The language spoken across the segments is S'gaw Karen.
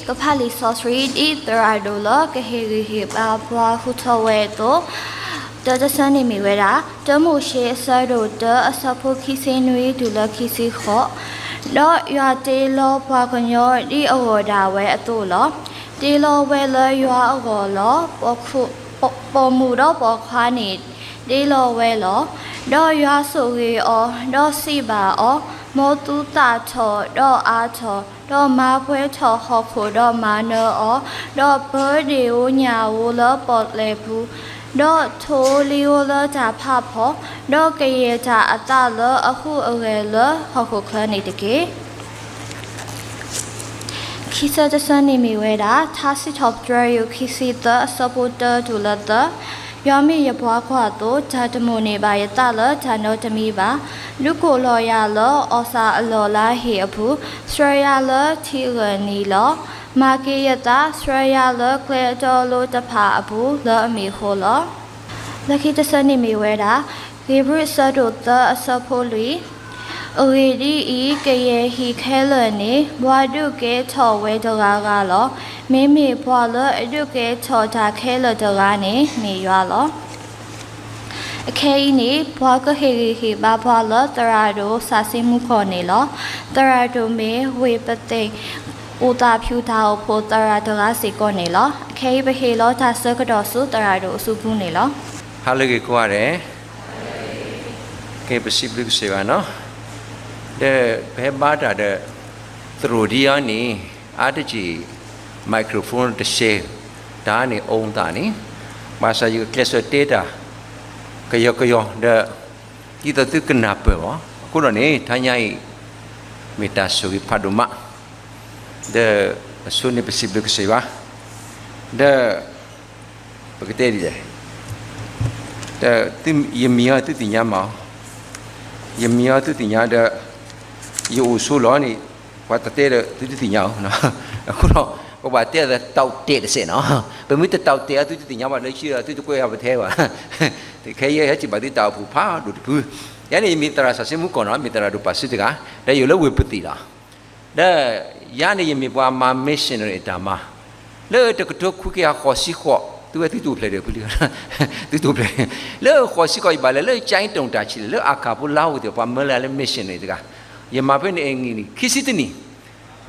ကဖးလံာ်စီဆှံဒ်သရၣ်ဒိၣ်လၢကဟ့ၣ်ဂံၢ်ဟ့ၣ်ဘါပှၤဃုထၢဝဲအသိး, တၢတဆၢန့ၣ်မ့ၢ်ဝဲဒၣ် တၢမိၤၡ့အဆၢဒိၣ်တၢ အဆၢဖိခံဆံနွံတုၤလၢခံဆံဃိး, ဒီးယွၤတ့လီၤပှၤကညီဒ်အဂီၢ်ဒၣ်ဝဲအသိးလီၤ. တ့လီၤဝဲလၢယွၤအဂီၢ်လီၤ. ပိာ်မုၣ်ဒီးပိာ်ခွါန့ၣ် တ့လီၤဝဲလီၤ. ဒီးယွၤဆိၣ်ဂ့ၤအီၤ, ဒီးစံးဘၣ်အီၤ, မ်သုသၣ်ထီၣ်, ဒီးအါထီၣ်, ဒီးမၤပှဲၤထီၣ်ဟီၣ်ခိၣ်, ဒီးမၤနၢၤအီၤ, ဒီးပၢဒ့ၣ်ဧိၤညၣ်ဧိၤလၢပီၣ်လဲၣ်ပူၤ, ဒီးထိၣ်ဧိၤလံၤဧိၤလၢတၢ်ဖးဖီၣ်, ဒီးကယဲၢ်တၢ်အသၣ်လၢအဟူးအဂဲၤလၢဟီၣ်ခိၣ်ချၢန့ၣ်တက့ၢ်. ခံဆၢတဆၢန့ၣ်မ့ၢ်ဝဲဒၣ် ထါစံးထီၣ်ပတြၢၤယိၤခံဆံသၢ အဆၢဖိတၢတုၤလၢသၢ, ယွၤမ့ၢ်ယပှၤကွၢ်သိ, တၢ်တမိၣ်န့ၢ်ဘၣ်ယသးလၢတၢ်နီတမံၤဘၣ်. ဒုးကိးလီၤယၤလၢအီၣ်စၣ်အလီၢ်လါဟ့ၣ်အပူၤ, ဆှၢယၤလၢထံအဂၢၢ်နံၤလီၤ. မၤက့ၤယသး, ဆှၢယၤလၢကျဲအတီအလိၤတဖၣ်အပူၤလၢအမ့ၢ်အဃိလီၤ. လၢခံတဆၢန့ၣ်မ့ၢ်ဝဲဒၣ် ဧ့ၤဘြံၤအဆၢဒိၣ်သၢ အဆၢဖိလွံၢ်, အဂ့ၢ်ဒ်အံၤ, ကယဲၢ်ဟံၣ်ခဲလၢာ်န့ၣ် ပှၤဒုးကဲထီၣ်ဝဲတဂၤဂၤလီၤ. မ့မ့ၢ်ပှၤလၢအဒုးကဲထီၣ်တၢ်ခဲလၢာ်တဂၤန့ၣ် မ့ၢ်ယွၤလီၤ. အခဲအံၤန့ၣ် ပှၤကဟ့ၣ်ဂံၢ်ဟ့ၣ်ဘါပှၤလၢသရၣ်ဒိၣ်စးဆ့မူကီၢ်န့ၣ်လီၤ. သရၣ်ဒိၣ်မ့ၢ်ဝ့ၢ်ပသ့ၣ် အိၣ်သးဖၠူတၢ်အိၣ်ဖှိၣ်သရၣ်တဂၤစ့ၢ်ကီးန့ၣ်လီၤ. အခဲအံၤပဟ့ၣ်လီၤတၢ်ဆၢကတီၢ်ဆူသရၣ်ဒိၣ်အစုပူၤန့ၣ်လီၤ. ဟါလၢဂ့ၤကိးဂၤဒဲး, ကဲပစံးဘျုးကစၢ်ယွၤနီၤ, ဒီးပဟဲဘါတၢ်ဒီး သရိာ်ဒ်အံၤန့ၣ် အါတက့ၢ် microphone တရှဲ တၢ်န့ၣ်အိၣ်သးန့ၣ်, ဘၣ်ဆၣ်ယကကျဲးစၢးတဲတၢ် ကယီကယီဒီး ဒ်သိးသုကနၢ်ပၢၢ်အီၤ, အဃိဒီးန့ၣ် တဟါညါအံၤ မ့ၢ်တၢ်ဆိၣ်ဂ့ၤဖးဒိၣ်မး, ဒီးအဆိန့ၣ်ပစံးဘျုးကစၢ်ယွၤ, ဒီး ပကတဲဒ်လဲၣ်, ဒီးယမံၤအီၤသုသ့ၣ်ညါမး, ယမံၤအီၤသုသ့ၣ်ညါဒီး ယအိၣ်ဆိလီၤန့ၣ် ပှၤတတဲဒီးသုတသ့ၣ်ညါအီၤ, အဃိဒီး ပဘၣ်တဲအသးတၢ်အိၣ်တဲာ်တစဲးနီၤ, ပမ့ၢ်တတၢ်အိၣ်တဲာ်အီၤသုတသ့ၣ်ညါဘၣ်လၢခံဒီး သုတကွဲးအီၤပထဲဘၣ်, ခဲအံၤဟဲစံးဘၣ်သုတၢ်အိၣ်ဖှိၣ်ဖးဒိၣ်တဖု, ယၤန့ၣ်ယမ့ၢ်သရၣ်စးဆ့မူကီၢ်နီၤ, မ့ၢ်သရၣ်ဒိၣ်ပာ်စုတဂၤ, ဒီးယအိၣ်လၢဝ့ၢ်ပသံၣ်လီၤ. ဒီးယၤန့ၣ်ယမ့ၢ်ပှၤမၤ missionary အတၢ်မၤ, လၢတကထိခွံကယၤဃိးဆံဃိး, သုဝဲသုတအိၣ်ဖျဲၣ်ဒီးဖုလံ, သုတအိၣ်ဖျဲၣ်, လၢဃိးဆံဃိးယဘၣ်လဲၤလၢကၠဲတုံတၢ်ဆံးလဲၣ် လၢအကၣ်ဖိလါဧိၤသ့ၣ် ပှၤမၢလၢလၢ missionary တဂၤ, ယမၤဖဲန့ၣ်အနံၣ်ခံဆံတနံၣ်,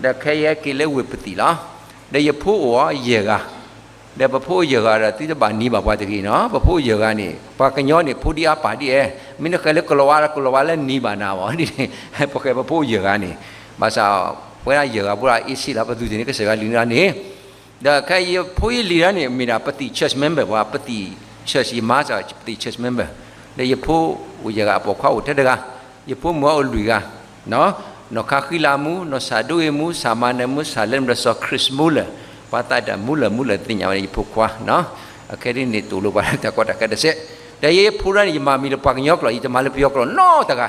ဒီးခဲအံၤက့ၤလၢဝ့ၢ်ပသံၣ်လီၤ. ဒီးယဖိအိၣ်အီၤယဲၢ်ဂၤ, ဒီးပဖိအိၣ်ယဲၢ်ဂၤဒီး သုတဘၣ်နံၤဘၣ်ပှၤတဂ့ၤနီၤ, ပဖိအိၣ်ယဲၢ်ဂၤန့ၣ် ပှၤကညီန့ၣ် ဖိဒံအါပၢ်ဒံအဲ, မ့ၢ်နဃဲၤလၢကလီၤဝါဒီး ကလီၤဝါလၢနံၤဘၣ်နၤဘၣ်, ပဃဲၤပဖိအိၣ်ယဲၢ်ဂၤန့ၣ်, ဘၣ်ဆၣ် ပဝဲဒၣ်ယဲၢ်ဂၤဖိဒၣ်အ့ၣ်စ့လီၤ ပသုးတန့ၣ်ကစၢ်ယွၤလံာ်န့ၣ်, ဒီးခဲအံၤယဖိယလံၤဒၣ်န့ၣ် မ့ၢ်ဒၣ်ပသံၣ် church member ပှၤပသံၣ် church ယမါစၢ်ပသံၣ် church member, ဒီးယဖိအိၣ်ယဲၢ်ဂၤအပိာ်ခွါအိၣ်ထဲတဂၤ, ယဖိမုၣ်အအိၣ်လွံၢ်ဂၤ, နီၢ်ခါဃံလၤမူ, နီၢ်ဆၣ်ဒိဂ့ၤမူ, ဆၣ်မၤနၢၤမူ, ဆၣ်လဲမူဒီးစီၤခရံးမူလၢၢ်, ပှၤသးတၢ်မူလၢၢ်မူလၢၢ်သ့ၣ်ညါဝဲန့ၣ် ယဖိခွါ, အခဲဒ်န့ၣ် တအိၣ်လၢပှၤတၢ်ကီတၢ်ခဲတစဲး, ဒီးယဖိဒၣ်န့ၣ် ယမၤမံၤလၢပှၤကညီကျိာ် ယတမၤလၢပယီၤကျိာ်နီတဂၤ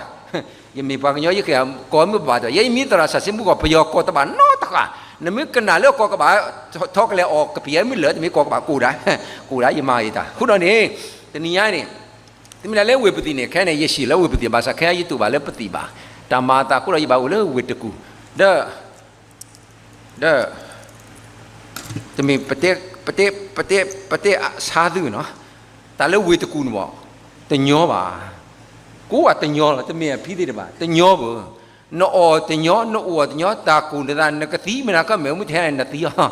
ယမ့ၢ်ပှၤကညီ ယကကိးမုၢ်ဘၣ်ဒီး ယဲယမံၤသရၣ်စးဆ့မူကီၢ် ပယီၤကိးတဘၣ်နီတဂၤ, နမ့ၢ်ကနၣ်လၢအကိးကဘၣ် ထီကလဲၤအီၣ်ကပံာ်မုၢ်လၢာ် တမ့ၢ်ကိးကဘၣ်ကိးဒၣ်, ကိးဒၣ်ယမၤယတၢ်, အဃိဒီးန့ၣ်, တနံၤညါန့ၣ်, တမ့ၢ်လၢလၢဝ့ၢ်ပသံၣ်န့ၣ် ခဲန့ၣ် ယဟံၣ်လၢဝ့ၢ်ပသံၣ် ဘၣ်ဆၣ်ခဲယတူၢ်ဘၣ်လၢပသံၣ်ဘၣ်, တၢ်မၤအသးအဃိဒီးယဘၣ်အိၣ်လၢဝ့ၢ်တကူၣ်, ဒီး ဒီး တမ့ၢ်ပတဲ ပတဲ ပတဲ ပတဲဆါသုနီၤ, တၢ်လၢဝ့ၢ်တကူၣ်န့ၣ်မး, တညီဘၣ်, ကိးဂၤတညီလီၤ, တမ့ၢ်အဖံသ့ၣ်တဖၣ် တညီဘၣ်, နအီၣ်တညီ နအိၣ်တညီ တၢ်ကူၣ်နသး နကသံမ့ၢ်နၤ ကမဲာ်မ့ၢ်ထဲန့ၣ် နသံလီၤ.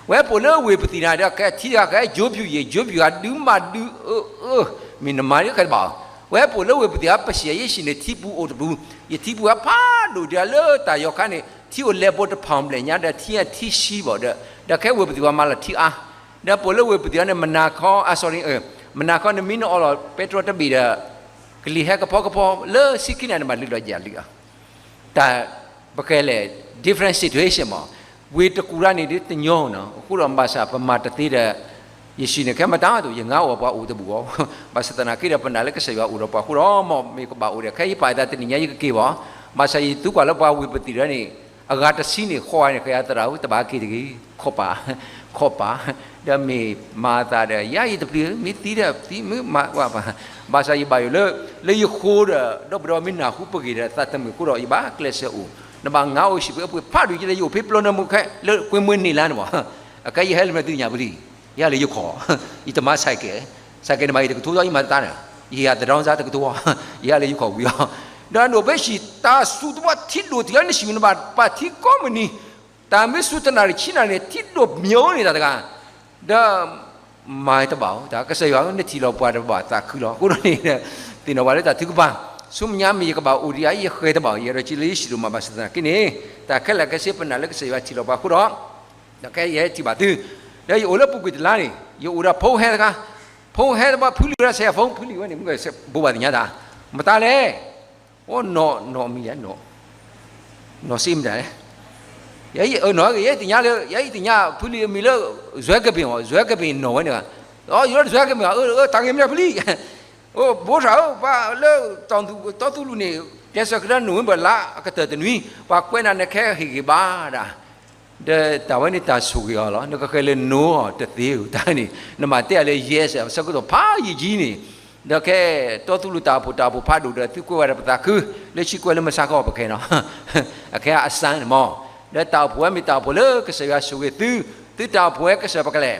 ဝဲပအိၣ်လၢဝ့ၢ်ပသံၣ်နၤဒီး ကထံဂၤကဟဲ ယိၤဖၠူၣ်ယ့ၣ် ယိၤဖၠူၣ်ဂၤ ဒုးမၤဒုးအၢအၢ, မ့ၢ်နမၤဒ်ခဲတဘၣ်, ဝဲပအိၣ်လၢဝ့ၢ်ပသံၣ် ပစံးယဲၢ်ဆံးန့ၣ် ထံပူၤအိၣ်တပူၤ, ယထံပူၤဝဲဖးဒိၣ်ဒံးလၢတၢ်ယီၤခါန့ၣ် ထံအိၣ်လဲၤဘိတဖၣ်ဘျဲၣ်ညါဒီး ထံထံဆှံဘၣ်ဒီး ဒီးခဲဝ့ၢ်ပသံၣ်ဝဲမၤလီၤထံအါ, ဒီးပအိၣ်လၢဝ့ၢ်ပသံၣ်န့ၣ် မနၤခီ အ sorry, မနၤခီနမံနအီၣ်လီၤ ပဲတြီတဘ့ၣ်ဒီး ကလံၤဟဲကဖီကဖီ လၢဆံခံနံၣ်န့ၣ် ဘၣ်လုၢ်လီၤယၢ်လံအီၤ တၢ်ပကလဲၤ different situation မး, ဝ့ၢ်တကူၣ်ရၢ်န့ၣ်ဒ်တညီနီၤ, အဃိဒီးဘၣ်ဆၣ်ပမၤတသ့ဒီး ယ့ၣ်ၡူးန့ၣ် ခဲမတၤဒိၣ် ယငါအိၣ်ပှၤအိၣ်တဘူၣ်အီၤ, ဘၣ်ဆၣ်သနာ်က့ဒီး ပနာ်လၢကစၢ်ယွၤအိၣ်ဒီးပှၤအဃိဒီး မ်မ့ၢ်ကဘၣ်အိၣ်ဒီး ခဲယပာ်ယသးတနံၤညါယကက့ၤဘၣ်, ဘၣ်ဆၣ်ယသူကွၢ်လၢပှၤဝ့ၢ်ပသံၣ်ဒီးန့ၣ် အဂၤတဆံန့ၣ် ဃီဧါန့ၣ် ကယၤသရၣ်ဧၢ တဘၣ်က့ၤတဂ့ၤ, ခီပာ်, ခီပာ်, ဒီးမ့ၢ်မၤအသးဒီး ယၤယတပျံၤ မ့ၢ်သံဒီးသံ မ့ၢ်မၤဝဲပှၤ, ဘၣ်ဆၣ်ယဘၣ်ယိၣ်လၢ လၢယဃိဒီး ဒီပုၢ်ဒီဝဲၢ်မ့ၢ်နၢ်ဟူပဂ့ၢ်ဒီး သးတမုာ်အဃိဒီး ယဘၣ်ကျဲးစၢးအိၣ်, နဘၣ်ငါအိၣ်ဟံၣ်ပှ့ၤအပှ့ၤဖးဒိၣ်ကလဲၣ် ယအိၣ်ဖဲပျီနၢမူခဲ လၢကွ့မွ့န့ၣ်လါန့ၣ်မး, အခဲယဟဲလၢမနုၤသုညါပူၤလံ, ယဟဲလၢယခီၣ်, ယတမၤဆဲးကဲ, ဆဲးကဲန့ၣ်မး ယတကထိဒီးယမၤတတါန့ၣ်, ယဟဲသဒီစါတကထိ, ယဟဲလၢယခီၣ်ဝံၤအီၤ, ဒီးနအိၣ်ဖဲဟံၣ်တၢ်စူၤတဘီထံဒိၣ်တဂၤန့ၣ် ဟံၣ်မနုၤဘၣ်ပာ်ထံကီမုၢ်နံၤ, တၢ်မ့ၢ်စူၤတနၣ်ရံၣ်ဆံနၣ်ရံၣ်န့ၣ် ထံဒိၣ်မံၤန့ၣ်တၢ်တဂၤ, ဒီး မၤတဘၣ်အီၤ တၢ်ကစၢ်ယွၤဧၢ နထံၣ်လီၤပှၤတဘၣ်သးခုလီၤ. အဃိဒီးန့ၣ် သ့ၣ်နီၣ်ပှၤလၢတၢ်ထုကဖၣ် ဆူမဲာ်ညါမ့ၢ်ယကဘၣ်အိၣ်ဒံးဧါ ယဃဲၤတဘၣ်အီၤ ယအဲၣ်ဒိးစံးလၢယဟံၣ်ဒိၣ်မးဘၣ်ဆၣ်သနာ်က့န့ၣ် တၢ်ခဲလၢာ်ခဲဆ့ပနာ်လၢကစၢ်ယွၤထံၣ်လီၤပှၤအဃိဒီး ဒီးခဲအံၤယဟဲထံၣ်ဘၣ်သု ဒီးယအိၣ်လၢပူၤကွံာ်တလါန့ၣ် ယအိၣ်ဒီးဖိဟဲတဂၤ, ဖိဟဲတဘီ ဖုလံၤဝဲဒၣ် ဆဲးဖီ ဖုလံၤဝဲန့ၣ် မ့ၢ်ဘိးဘၣ်သ့ၣ်ညါတၢ် မတၤလဲၣ် အိ နီၢ် နီၢ်မံၤလဲၣ် နီၢ် နီၢ်စ့မတၤလဲၣ်, ယအံၤ နီၢ်ဂ့ၤ ယသ့ၣ်ညါလၢ ယအံၤသ့ၣ်ညါ ဖုလံၤအမံၤလၢ ယွဲကဘ့ၣ်အီၤ ယွဲကဘ့ၣ်နီၢ်ဝဲန့ၣ်, ယွဲကဘ့ၣ်အီၤ တၢ်ဂ့ၢ်မနုၤဖုလံၤ, အိ ဘိထၣ်ဧၢ ပှၤလၢ တီသူလံၤန့ၣ် တဲဆၢကဒါ နိၣ်ဝ့ဘၢၣ်လါအကတၢၢ်တနွံ ပှၤကွဲးနၤနခဲဟ့ၣ်ဂ့ၤဘၣ်ဒၣ် ဒီးတၢ်ဝဲန့ၣ်တၢ်ဆိၣ်ဂ့ၤအီၤလီၤ. နကဃဲၤလၢ no အီၤတသ့ဧိၤ တၢ်န့ၣ် နမၤတဲအီၤလၢ yes အဆၢကတီၢ်ဖးယံာ်ယံာ်န့ၣ်, ဒီးခဲ တီသူလံၤတၢ်အိၣ်ဖှိၣ်တၢ်အိၣ်ဖှိၣ်ဖးဒိၣ်ဒီး သုကွဲးဝဲဒၣ်ပသးခု လၢဆံကွဲးလၢမုၢ်ဆါခီပခဲနီၤ, အခဲအံၤအစၢန့ၣ်မး, ဒီးတၢ်အိၣ်ဖှိၣ်ဝဲမ့ၢ်တၢ်အိၣ်ဖှိၣ်လၢကစၢ်ယွၤဆိၣ်ဂ့ၤသု, သုတၢ်အိၣ်ဖှိၣ်ဝဲကစၢ်ယွၤပကလဲၤ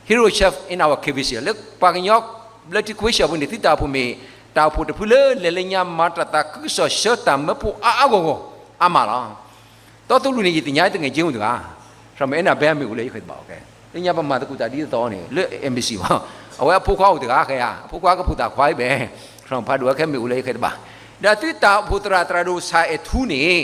hero chef in our K B C လၢပှၤကညီ လၢထံခွ့ဆၢပူၤန့ၣ် သုတၢ်အိၣ်ဖှိၣ်မ့ၢ် တၢ်အိၣ်ဖှိၣ်တဖုလၢလဲၤလၢညါ မၤတၢ်သးခုကစီၣ်ဆၢတၢ်မၢဖိအါအါဂီၢ်ဂီၢ် အါမးလီၤ. တီသူလံၤန့ၣ် ယသ့ၣ်ညါတငဲၢ်ကၠ့မုၢ်တဂၤ, ဖဲမ့ၢ်အဲၣ်နၤဘဲမ့ၢ်အိၣ်လၢယဃဲၤတဘၣ်အီၤခဲ, လၢညါပမၤသကိးတၢ်ဒ်သိးသိးန့ၣ် လၢ embassy ဘၣ်, အဝဲအဖိခွါအိၣ်တဂၤဃဲဧါ, အဖိခွါကဖိသၣ်ခွါအံၤဘဲ, ဖဲဖးဒိၣ်ဝဲခဲမ့ၢ်အိၣ်လၢယဃဲၤတဘၣ်, ဒီးသုတၢ်အိၣ်ဖှိၣ်သရၣ်သရၣ်ဒိၣ်ဆၣ်အဲၣ်ထူန့ၣ်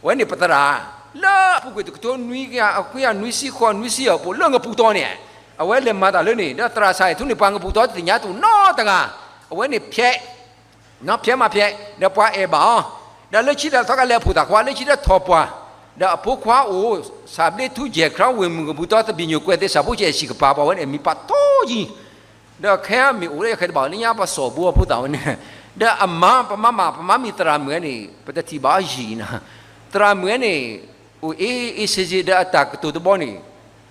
အဝဲန့ၣ်ပသရၣ် လၢအပူၤကွံာ်တကထိနွံကယၤ ခွံကယၤနွံဆံဃိး နွံဆံအပူၤလၢငပူၤတီန့ၣ်, အဝဲလဲၤမၤတၢ်လၢန့ၣ် ဒီးသရၣ်ဆၣ်အဲၣ်ထူန့ၣ် ပှၤငပူၤတီတသ့ၣ်ညါတအိၣ်နီတဂၤ, အဝဲန့ၣ်ဖျဲး ဖျဲးမးဖျဲး ဒီးပှၤအဲၣ်ဘၣ်အီၤ, ဒီးလၢခံတၢ်သီကလဲၤအဖိသၣ်ခွါ လၢခံတၢ်ထီၣ်ပှၢ်, ဒီးအဖိခွါအိၣ် ဆၣ်ဘျ့ထူ ယဲၢ်ခရၣ် ဝ့ၢ်မုၢ်ကပူၤတီ သဘံၣ်ညိၣ်ကွဲးသ့ ဆၣ်ဖိကဲစံၣ်ကပၤ ပှၤဝဲန့ၣ်အမံၤပာ်ထီယံၤ, ဒီးခဲအံၤမ့ၢ်အိၣ်လၢယဃဲၤတဘၣ် လၢညါပှၤစီၣ်ဘိအဖိသၣ်ဝဲန့ၣ်, ဒီးအမါ ပမၤမၤ ပမၤမံၤသရၣ်မုၣ်ဝဲန့ၣ် ပတထံၣ်ဘၣ်အီၤယံာ်နီၤ, သရၣ်မုၣ်ဝဲန့ၣ် အိၣ်အ့ၣ်အ့ၣ်စ့စ့ဒီးအတၢ်ကတိၤတဘီန့ၣ်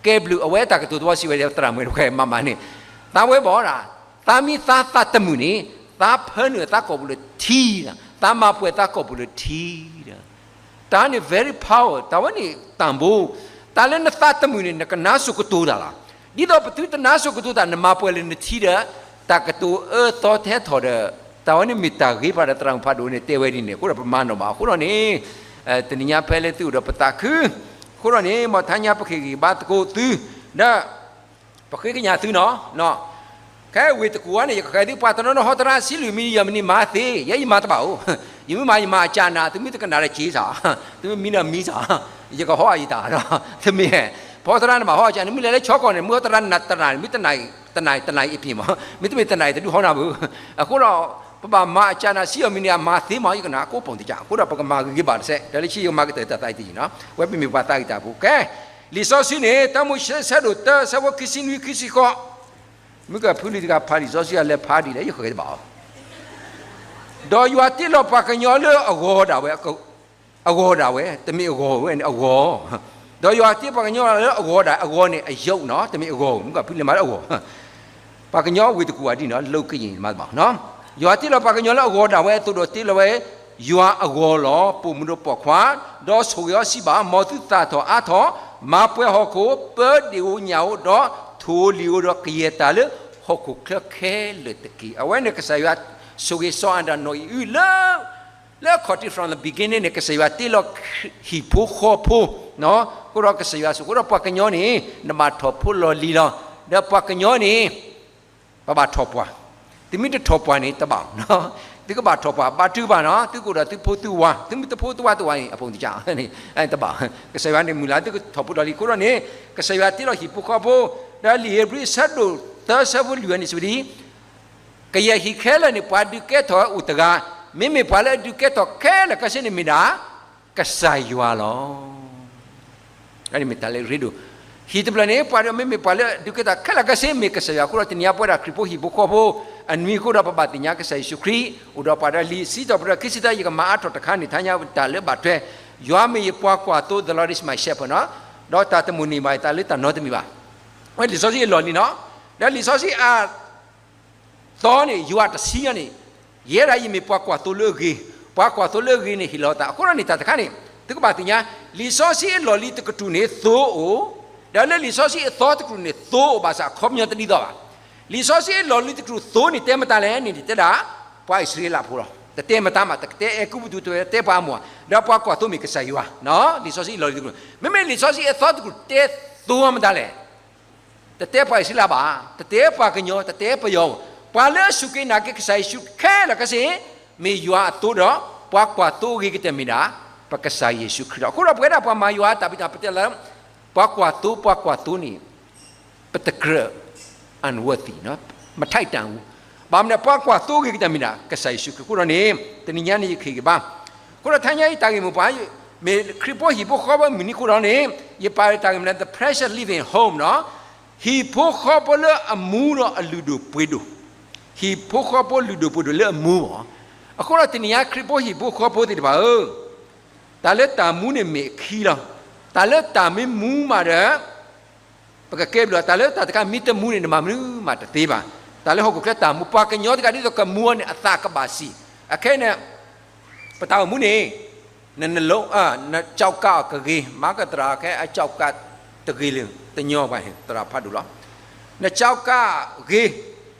ကဲဘျုးအဝဲတၢ်ကတိၤတဘီစံးဝဲဒၣ် သရၣ်မုၣ်ဝဲမၤမၤန့ၣ်, သးဝဲဘၣ်ဒၣ် သးမံသးသးတမုာ်န့ၣ် သးဖၢနုာ်သးကိာ်ပူၤလၢထံ, သးမၤပှဲၤသးကိာ်ပူၤလၢထံ, တၢ်န့ၣ် very power တၢ်ဝဲန့ၣ်တၢ်ဘိ, တၢ်လၢနသးတမုာ်န့ၣ် နကနၢ်စိၤကတိၤတၢ်လီၤ. ဒ်သိးပသုတနၢ်စိၤကတိၤတၢ် နမၤပှဲၤလၢနထံဒီး တၢ်ကတိၤအၢသီထဲထီၣ်ဒီး တၢ်ဝဲန့ၣ်မ့ၢ်တၢ်ဂ့ၤဖးဒီးသရၣ်မုၣ်ဖးဒိၣ်န့ၣ် တဲဝဲဒ်န့ၣ် အဃိဒီးပမၤနီၣ်ဘၣ်အဃိဒီးန့ၣ်, တနံၤညါဖဲလၢသုအိၣ်ဒီးပသးခု, အဃိဒီးန့ၣ် မ်တဟါညါပကဟ့ၣ်ဂံၢ်ဘါသကိးသု, ဒီး ပဃ့ကညးသုနီၤ, ခဲဝ့ၢ်တကူၣ်အံၤန့ၣ် ယကဃဲၤသုပှၤတနီၤနီၤဟီတရါ ဆံလွံၢ်မံၤ ယဲၢ်မံၤန့ၣ် မၤသ့, ယဲယမၤတဘၣ်ဧိၤ, ယမ့ၢ်မၤယမၤအကၢ်နၤ သုမ့ၢ်တကနၣ်ဒီးက့ၤစ့ၢ်, သုမ့ၢ်မံဒီးမံစ့ၢ်, ယကဟီအံၤတၢ်ဒီး, တမ့ၢ်, ဖီတရါန့ၣ်မၤဟီအကၢ်န့ၣ် မ့ၢ်လဲၤလၢဆီကီၢ်န့ၣ် မ့ၢ်ဟီတရါနတနၣ် မ့ၢ်တနၣ် တနၣ်အံၤအပျ့ၤမး, မ့တမ့ၢ်တနၣ်အံၤတဒုးဟီနၤဘၣ်, အဃိဒီး ပဘၣ်မၤအကၢ်နၤ ဆံယဲၢ်မံၤန့ၣ် အမၤသ့မး ယကနၣ်ကိးပိာ်တကး, အဃိဒီးပကမၤဂ့ၤဂ့ၤဘၣ်တစဲး ဒီးလၢခံယကမၤကတၢၢ်တၢ်သးအံၤတယံာ်နီၤ, ဝဲပမ့ၢ်ပှၤသးဂ့ၤတၢ်ဖိကဲ လံာ်စီဆှံန့ၣ် တၢမိၤၡ့ဆၢဒိၣ်တၢ ဆၢဖိခံဆံနွံ ခံဆံဃိး, မုၢ်ကဖုလံၤတဂၤဖးလံာ်စီဆှံအလဲၤဖးဒ်လဲၣ် ယဃဲၤတဘၣ်အီၤ, ဒီးယွၤတ့လီၤပှၤကညီလၢအဂီၤဒၣ်ဝဲ, အဂီၤဒၣ်ဝဲ တမ့ၢ်အဂီၤဝဲန့ၣ် အဂီၤ, ဒီးယွၤတ့ပှၤကညီလၢအဂီၤဒၣ် အဂီၤန့ၣ် အယုတ်နီၤ တမ့ၢ်အဂီၤ မုၢ်ကဖုလဲၤမၤလၢအဂီၤ ပှၤကညီဝ့ၢ်တကူၣ်အံၤဒ်နီၤ လိကယံၤမၤတဘၣ်နီၤ, ယွၤတ့လီၤပှၤကညီလၢအဂီၤဒၣ်ဝဲအသိးဒီးတ့လီၤဝဲ ယွၤအဂီၤလီၤ. ပိာ်မုၣ်ဒီးပိာ်ခွါ, ဒီးဆိၣ်ဂ့ၤအီၤစံးဘၣ်, မ်သုသၣ်ထီၣ်အါထီၣ်, မၤပှဲၤဟီၣ်ခိၣ်, ပၢဒ့ၣ်ဧိၤညၣ်ဧိၤ, ဒီးထိၣ်ဧိၤလံၤဧိၤ, ဒီးကယဲၢ်တၢ်လၢဟီၣ်ခိၣ်ချၢခဲလၢာ်တက့ၢ်. အဝဲန့ၣ်ကစၢ်ယွၤဆိၣ်ဂ့ၤစီၤအၤဒၣ်နီၢ်အံၤအုလၢ လၢအခီၣ်ထံး from the beginning န့ၣ် ကစၢ်ယွၤတ့လီၤဟံၣ်ဖိဃီဖိ, အဃိဒီးကစၢ်ယွၤဆိၣ်ဃိဒီးပှၤကညီန့ၣ် နဘၣ်ထီၣ်ဖိလီၤလံၤလီၤ. ဒီးပှၤကညီန့ၣ် ပဘၣ်ထီၣ်ပှၢ်, သုမ့ၢ်တထီၣ်ပှၢ်န့ၣ်တဘၣ်, သုကဘၣ်ထီၣ်ပှၢ် ဘါထုကဖၣ်နီၤ, သုကအိၣ်ဒီးသုဖိသုဝၤ, သုမ့ၢ်တဖိသုဝၤတဝၤန့ၣ် အပူၤတကးန့ၣ် တဘၣ်. ကစၢ်ယွၤန့ၣ်မုၢ်လၢ်သုကထီၣ်ဖိလီၤလံၤအဃိဒီးန့ၣ် ကစၢ်ယွၤတ့လီၤဟံၣ်ဖိဃီဖိ, ဒီးလံာ်ဧ့ၤဘြံၤအဆၢဒိၣ်သၢဆၢဖိလွံၢ်ဝဲန့ၣ်စံးဝဲဒ် ကယဲၢ်ဟံၣ်ခဲလၢာ်န့ၣ် ပှၤဒုးကဲထီၣ်ဝဲအိၣ်တဂၤ, မ့မ့ၢ်ပှၤလၢအဒုးကဲထီၣ်ခဲလၢာ်ခဲဆ့န့ၣ်မ့ၢ်ဒၣ် ကစၢ်ယွၤလီၤ. အန့ၣ်မ့ၢ်တၢ်လၢအရ့ဒိၣ်, ဟံၣ်တဖျၢၣ်န့ၣ် ပှၤဒီးမ့မ့ၢ်ပှၤလၢအဒုးကဲထီၣ်ခဲလၢာ်ခဲဆ့မ့ၢ်ကစၢ်ယွၤအဃိဒီး တနံၤအံၤပဝဲဒၣ်ခရံာ်ဖိဟံၣ်ဖိဃီဖိ အနွံအဃိဒီးပဘၣ်သ့ၣ်ညါကစၢ်ယ့ၣ်ၡူးခရံာ် အိၣ်ဒီးပှၤဒီးလံာ်စံးထီၣ်ပတြၢၤခံဆံသၢ ယကမၤအါထီၣ်တခါန့ၣ် ထါညါတၢ်လၢဘၣ်ထွဲ ယွၤမ့ၢ်ယပှၤကွၢ်သိ the Lord is my shepherd နီၤ, ဒီးတၢ်တမိၣ်န့ၢ်ဘၣ်ယသးလၢတၢ်နီတမံၤဘၣ်. ဝဲလံာ်စီဆှံအလီၢ်လံၤနီၤ, ဒီးလံာ်စီဆှံအ သီန့ၣ် ယွၤတဆံအံၤန့ၣ်, ယဲဒၣ်ယမ့ၢ်ပှၤကွၢ်သိလၢအဂ့ၤ, ပှၤကွၢ်သိလၢအဂ့ၤန့ၣ် ဟ့ၣ်လီၤအသး. အဃိဒီးန့ၣ် တၢ်တခါန့ၣ် သုကဘၣ်သ့ၣ်ညါ, လံာ်စီဆှံအလီၢ်လံၤတကတြူၢ်န့ၣ် သိအိၣ်, ဒီးလၢလံာ်စီဆှံအသီတကတြူၢ်န့ၣ် သိအိၣ်ဘၣ်ဆၣ် အခီပညီတဒ်သိးဘၣ်. လံာ်စီဆှံအလီၢ်လံၤတကတြူၢ်သိန့ၣ် တဲမတၤလဲၣ်န့ၣ် တဲဒၣ် ပှၤအံၣ်စရ့လးဖိလီၤ. တတဲမတၤမး, တတဲအဲၤကူပတူး, တတဲပှၤအမိၢ်, ဒီးပှၤကွၢ်သိမ့ၢ်ကစၢ်ယွၤ, လံာ်စီဆှံအလီၢ်လံၤတကတြူၢ်. မ့မ့ၢ်လံာ်စီဆှံအသီတကတြူၢ်တဲသိမတၤလဲၣ် တတဲပှၤအံၣ်စရ့လးဘၣ်, တတဲပှၤကညီ, တတဲပယီၤ, ပှၤလၢအစူၢ်က့ၤနာ်က့ၤကစၢ်ယ့ၣ်ၡူးခဲလၢာ်ခဲဆ့, မ့ၢ်ယွၤအသိဒီး ပှၤကွၢ်သိအဂ့ၤကတၢၢ်မ့ၢ်ဒၣ် ပကစၢ်ယ့ၣ်ၡူးခရံာ်လီၤ. အဃိဒီးပဝဲဒၣ်ပှၤမၤယွၤအတၢ်ဖံးတၢ်မၤ ပတဲလၢ ပှၤကွၢ်သိ, ပှၤကွၢ်သိန့ၣ် ပတကြၢး unworthy, မထိုက်တန်ဘူး. ဘၣ်မနုၤ ပှၤကွၢ်သိအဂ့ၤကတၢၢ်မ့ၢ်ဒၣ် ကစၢ်ယ့ၣ်ၡူးခရံာ်အဃိဒီးန့ၣ် တနံၤညါန့ၣ် ယကဟ့ၣ်ဂံၢ်ဘါ. အဃိဒီးတနံၤညါအံၤတၢ်ဂ့ၢ်မိၢ်ပှၢ် မ့ၢ်ခရံာ်ဖိဟံၣ်ဖိဃီဖိမုၢ်နံၤအဃိဒီးန့ၣ် ယပာ်လၢတၢ်ဂ့ၢ်မနုၤ The Precious Living Hope နီၤ, ဟံၣ်ဖိဃီဖိလၢအမူဒီးအလုၢ်ဒိၣ်ပှ့ၤဒိၣ်, ဟံၣ်ဖိဃီဖိလုၢ်ဒိၣ်ပှ့ၤဒိၣ်လၢအမူအီၤ. အဃိဒီးတနံၤညါခရံာ်ဖိဟံၣ်ဖိဃီဖိသ့ၣ်တဖၣ်ဧၢ, တၢ်လၢတၢ်မူန့ၣ်မ့ၢ်အခံလီၤ. တၢ်လၢတၢ်မ့ၢ်မူမးဒီး ပကကဲဘျုး တၢ်လၢတၢ်တခါမ့ၢ်တမူန့ၣ် နမၤမနုၤမးတသ့ဘၣ်. တၢ်လၢဟီၣ်ခိၣ်ချၢတၢ်မူ ပှၤကညီတဂၤဒ်သိးကမူအီၤန့ၣ် အသးကဘၣ်ဆံး. အခဲအံၤန့ၣ် ပတၢ်အိၣ်မူန့ၣ် နနလုံး, နကျောက်ကပ်အကဂ့ၤ, မၤကသရၣ်ခဲအကျောက်ကပ်တဂ့ၤလၢ တညီဘၣ်န့ၣ် သရၣ်ဖးဒိၣ်လီၤ. နကျောက်ကပ်ဂ့ၤ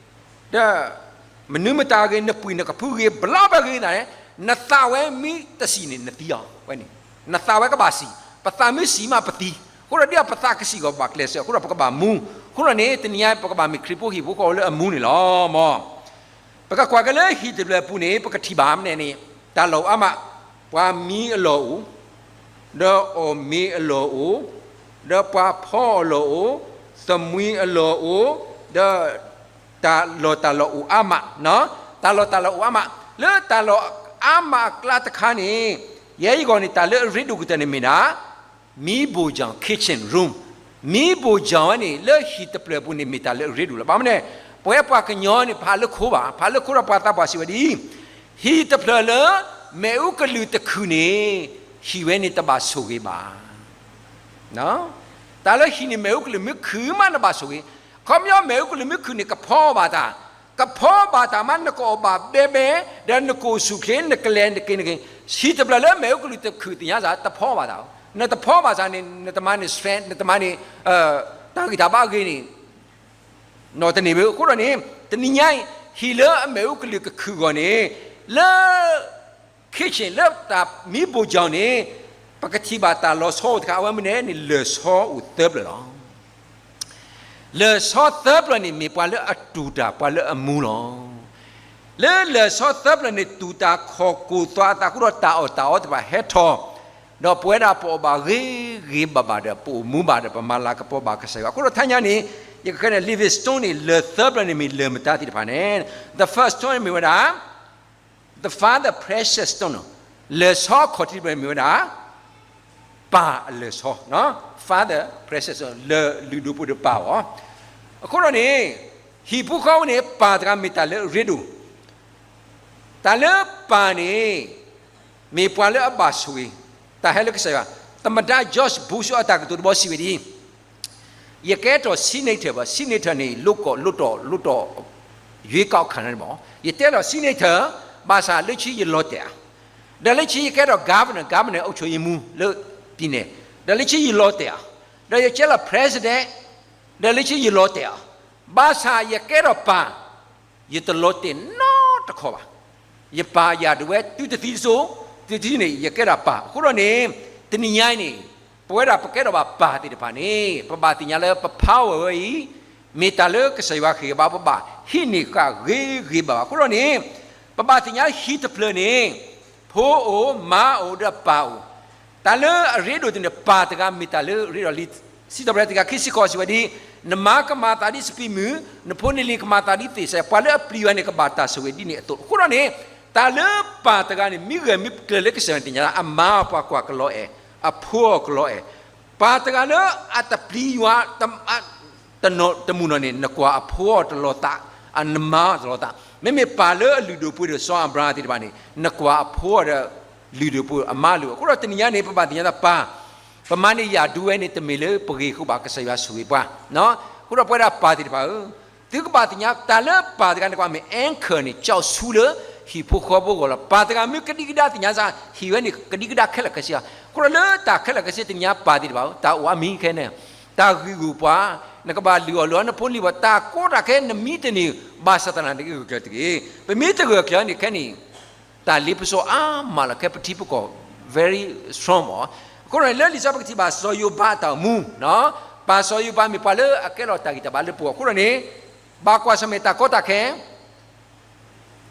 ဒီး မနုၤမတၤဂ့ၤ နပှံၢ်နကဖုဂ့ၤ ဘျီဘၣ်ဂ့ၤသးန့ၣ် နသးဝဲမ့ၢ်တဆံးန့ၣ် နသံအီၤဝဲန့ၣ်, နသးဝဲကဘၣ်ဆံး, ပသးမ့ၢ်ဆံးမးပသံ. အဃိဒီးဒ်အပသးကဆံးဂီၢ် ပဘၣ်ကျဲးစၢး. အဃိဒီးပကဘၣ်မူ, အဃိဒီးန့ၣ် တနံၤညါ ပကဘၣ်မ့ၢ်ခရံာ်ဖိဟံၣ်ဖိဃီဖိလၢအမူန့ၣ်လီၤ. မ် ပကကွၢ်က့ၤလၢဟံၣ်တဖျၢၣ်အပူၤန့ၣ် ပကထံၣ်ဘၣ်မနုၤန့ၣ် တၢ်လီၢ်အိၣ်အါမး, ပှၤမံအလီၢ်အိၣ်, ဒီးအီၣ်မ့ၤအလီၢ်အိၣ်, ဒီးပှၤဖီအလီၢ်အိၣ်, သမံအလီၢ်အိၣ်, ဒီး တၢ်လီၢ်တၢ်လီၢ်အိၣ်အါမး, တၢ်လီၢ်တၢ်လီၢ်အိၣ်အါမး, လၢတၢ်လီၢ်အါမးအကျါတခါန့ၣ် ယဲယဂီၢ်န့ၣ် တၢ်လၢအရ့ဒိၣ်ကတၢၢ်န့ၣ်မ့ၢ်ဒၣ် မံဘိၣ်ကၠီၣ် kitchen room, မံဘိၣ်ကၠီၣ်ဝဲန့ၣ် လၢဟံၣ်တဖျၢၣ်အပူၤန့ၣ် မ့ၢ်တၢ်လၢအရ့ဒိၣ်လီၤ. ဘၣ်မနုၤလဲၣ်, ပဝဲပှၤကညီန့ၣ် ဖးလၢခိဘၣ်, ဖးလၢခိဒီးပှၤသးပှၢ်စံးဝဲဒ်အံၤ, ဟံၣ်တဖျၢၣ်လၢ မ့ၣ်အူကလုၢ်တခုၣ်န့ၣ် ဟံၣ်ဝဲန့ၣ်တဘၣ်ဆိၣ်ဂ့ၤဘၣ်. တၢ်လၢဟံၣ်န့ၣ် မ့ၣ်အူကလုၢ်မ့ၢ်ခုၣ်မး နဘၣ်ဆိၣ်ဂ့ၤ. ခီပညီ မ့ၣ်အူကလုၢ်မ့ၢ်ခုၣ်န့ၣ် ကဖီအီၣ်ဘၣ်တၢ်, ကဖီဘၣ်တၢ်မး နကအီၣ်ဘၣ်ဘဲဘဲ, ဒီးနကအိၣ်ဆူၣ်ချ့ နကလဲၤနက့ၤနက့ၤ, ဟံၣ်တဖျၢၣ်လၢမ့ၣ်အူကလုၢ်တခုၣ်သ့ၣ်ညါစ့ၢ် တဖီဘၣ်တၢ်, နတဖီဘၣ်စ့ၢ်န့ၣ် နတမၤန့ၢ် stress, နတမၤန့ၢ် တၢ်ဂံၢ်တၢ်ဘါအဂ့ၤန့ၣ် နီၢ်တန့ၢ်ဘၣ်. အဃိဒီးန့ၣ် တနံၤညါအံၤ ဟံၣ်လၢအမ့ၣ်အူကလုၢ်ကခုၣ်အဂီၢ်န့ၣ် လၢ kitchen လၢတၢ်မံဘိၣ်ကၠီၣ်န့ၣ် ပကထံၣ်ဘၣ်တၢ်လီၤဆီအိၣ်တခါ အဝဲမနုၤလဲၣ်န့ၣ် လၢၢ်ဆီအိၣ်သၢဖျၢၣ်လီၤ. လၢၢ်ဆီသၢဖျၢၣ်န့ၣ် မ့ၢ်ပှၤလၢအတူၢ်တၢ် ပှၤလၢအမူလီၤ. လၢလၢၢ်ဆီသၢဖျၢၣ်န့ၣ် တူၢ်တၢ်ခီၣ်ကိၢ်သွးအသးအဃိဒီး တၢ်အီၣ်တၢ်အီတဖၣ်ဟဲထီၣ်, ဒီးပဝဲဒၣ်ပအီၣ်ဘၣ်ဂ့ၤဂ့ၤဘၣ်ဘၣ်ဒီး ပအိၣ်မူဘၣ်ဒီး ပမၤလၤကပီၤဘၣ်ကစၢ်ယွၤ. အဃိဒီးတနံၤညါန့ၣ် ယကဃဲန့ၣ် Livingstone န့ၣ် လၢၢ်သၢဖျၢၣ်န့ၣ်မ့ၢ်လၢၢ်မတၤသ့ၣ်တဖၣ်န့ၣ် the first stone န့ၣ်မ့ၢ်ဝဲဒၣ် the Father Precious Stone နီၤ, လၢၢ်ဆီအခီၣ်ထံးတဖျၢၣ်န့ၣ်မ့ၢ်ဝဲဒၣ် ပၢ်အလၢၢ်ဆီ, Father Precious Stone လၢၢ်လုၢ်ဒိၣ်ပှ့ၤဒိၣ်ပၢ်အီၤ. အဃိဒီးန့ၣ် ဟံၣ်ဖိဃီဖိန့ၣ် ပၢ်တဂၤမ့ၢ်တၢ်လၢအရ့ဒိၣ် တၢ်လၢပၢ်န့ၣ် မ့ၢ်ပှၤလၢအဘၣ်ဆိၣ်ဂ့ၤ တၢ်ဟဲလၢကစၢ်ယွၤ, သမ္မတ George Bush အတၢ်ကတိၤတဘီစံးဝဲဒ်အံၤ, ယကဲထီၣ် senator ဘၣ်, senator န့ၣ် လိၣ်ကီၢ် လိၣ်တီၢ် လိၣ်တီၢ် ရွေးကောက်ခံ န့ၣ်ဘၣ်, ယတဲလီၤ senator ဘၣ်ဆၣ်လၢခံယလီၤတဲာ်ဧါ, ဒီးလၢခံယကဲထီၣ် governor, governor အုပ်ချုပ်ရေးမှူး လၢ ပြည်နယ်, ဒီးလၢခံယလီၤတဲာ်ဧါ, ဒီးယကဲလီၤ president, ဒီးလၢခံယလီၤတဲာ်ဧါ, ဘၣ်ဆၣ်ယကဲထီၣ်ပၢ် ယတလီၤတဲာ်နီတခီဘၣ်. ယပၢ်ယၢ်ဒိးဝဲ သုတသံတစိၤ, သုတသံန့ၣ် ယကဲဒၣ်ပၢ်. အဃိဒီးန့ၣ် တနံၤညါအံၤန့ၣ် ပဝဲဒၣ်ပကဲထီၣ်ဘၣ်ပၢ်သ့ၣ်တဖၣ်န့ၣ် ပဘၣ်သ့ၣ်ညါလၢပ power ဝဲအံၤ မ့ၢ်တၢ်လၢကစၢ်ယွၤဟ့ၣ်ဂ့ၤဘၣ်ပဘၣ် ဟံးန့ၢ်ဃာ်ဂ့ၤဂ့ၤဘၣ်ဘၣ်. အဃိဒီးန့ၣ် ပဘၣ်သ့ၣ်ညါဟံၣ်တဖျၢၣ်န့ၣ် ဖိအိၣ်, မါအိၣ်, ဒီးပၢ်အိၣ် တၢ်လၢအရ့ဒိၣ်တန့ၣ် ပၢ်တဂၤမ့ၢ်တၢ်လၢအရ့ဒိၣ်လံ. စံးထီၣ်ပတြၢၤတကယၤခံဆံဃိးစံးဝဲဒ်အံၤ, နမါကမၤသးဒ်စပံးမုၢ်, နဖိနလံၤကမၤသးဒ်သ့ၣ်စဲး, ပှၤလၢအပျံၤယွၤန့ၣ် ကဘၣ်တၢ်ဆိၣ်ဂ့ၤဒ်န့ၣ်အသိး. အဃိဒီးန့ၣ် တၢ်လၢပၢ်တဂၤန့ၣ် မ့ၢ်ဂဲၤမ့ၢ်ကျၢၤလၢကစၢ်ယွၤန့ၣ် သ့ၣ်ညါလၢ အမါပှၤကွၢ်ကလီအဲၣ်, အဖိအီၤကလီအဲၣ်. ပၢ်တဂၤလၢအတပျံၤယွၤ တမုာ်နီၢ်န့ၣ် နကွၢ်အဖိအီၤတလီၤသး, နမါအီၤတလီၤသး. မ့မ့ၢ်ပၢ်လၢအလုၢ်ဒိၣ်ပှ့ၤဒိၣ်စီၤအၤဘြၤဟၣ်သ့ၣ်တဖၣ်န့ၣ် နကွၢ်အဖိအီၤဒီးလုၢ်ဒိၣ်ပှ့ၤအမါလုၢ်. အဃိဒီးတနံၤညါန့ၣ် ပဘၣ်သ့ၣ်ညါလၢပၢ် ပမၤန့ၢ်ယၢ်ဒိဝဲန့ၣ် တမ့ၢ်လၢပဂ့ၤအဃိဘၣ် ကစၢ်ယွၤဆိၣ်ဂ့ၤပှၤ. အဃိဒီးပဝဲဒၣ်ပၢ်သ့ၣ်တဖၣ်ဧၢ, သုကဘၣ်သ့ၣ်ညါ တၢ်လၢပၢ်တဂၤန့ၣ် ကွၢ်မ့ၢ် anchor န့ၣ် ကၠီၣ်ဆူလၢ ဟံၣ်ဖိဃီဖိအဂီၢ်လီၤ. ပၢ်တဂၤမ့ၢ်ကဒံကဒါသ့ၣ်ညါစ့ၢ် ဟံၣ်ဝဲန့ၣ်ကဒံကဒါခဲလၢာ်ခဲဆ့လီၤ. အဃိဒီးလၢတၢ်ခဲလၢာ်ခဲဆ့တနံၤညါပၢ်သ့ၣ်တဖၣ်ဧၢ, တၢ်အိၣ်အါမံၤခဲန့ၣ်, တၢ်ဂံၢ်ဂူာ်ပှၤ, နကဘၣ်လုၢ်အီၣ်လုၢ်အီနဖိလံၤဘၣ်, တၢ်ကိးတၢ်ခဲနမံတန့ၢ်, ဘၣ်ဆၣ်သနာ်က့ဂၢၢ်ကျၢၤတဂ့ၤ. ပမ့ၢ်တဂၢၢ်ကျၢၤန့ၣ်ခဲန့ၣ် တၢ်လ့ပစီအါမးလီၤ. ခဲပထံပကီၢ် very strong မး. အဃိဒီးန့ၣ် လၢလံာ်စီဆှံပကထံၣ်ဘၣ်စီၤယိၤဘးအတၢ်အိၣ်မူ, ပၢ်စီၤယိၤဘးမ့ၢ်ပှၤလၢအကဲလီၤတၢ်ဂံၢ်တၢ်ဘါလၢပဂီၢ်. အဃိဒီးန့ၣ် ဘၣ်ကွၢ်ဆၢၣ်မဲာ်တၢ်ကီတၢ်ခဲ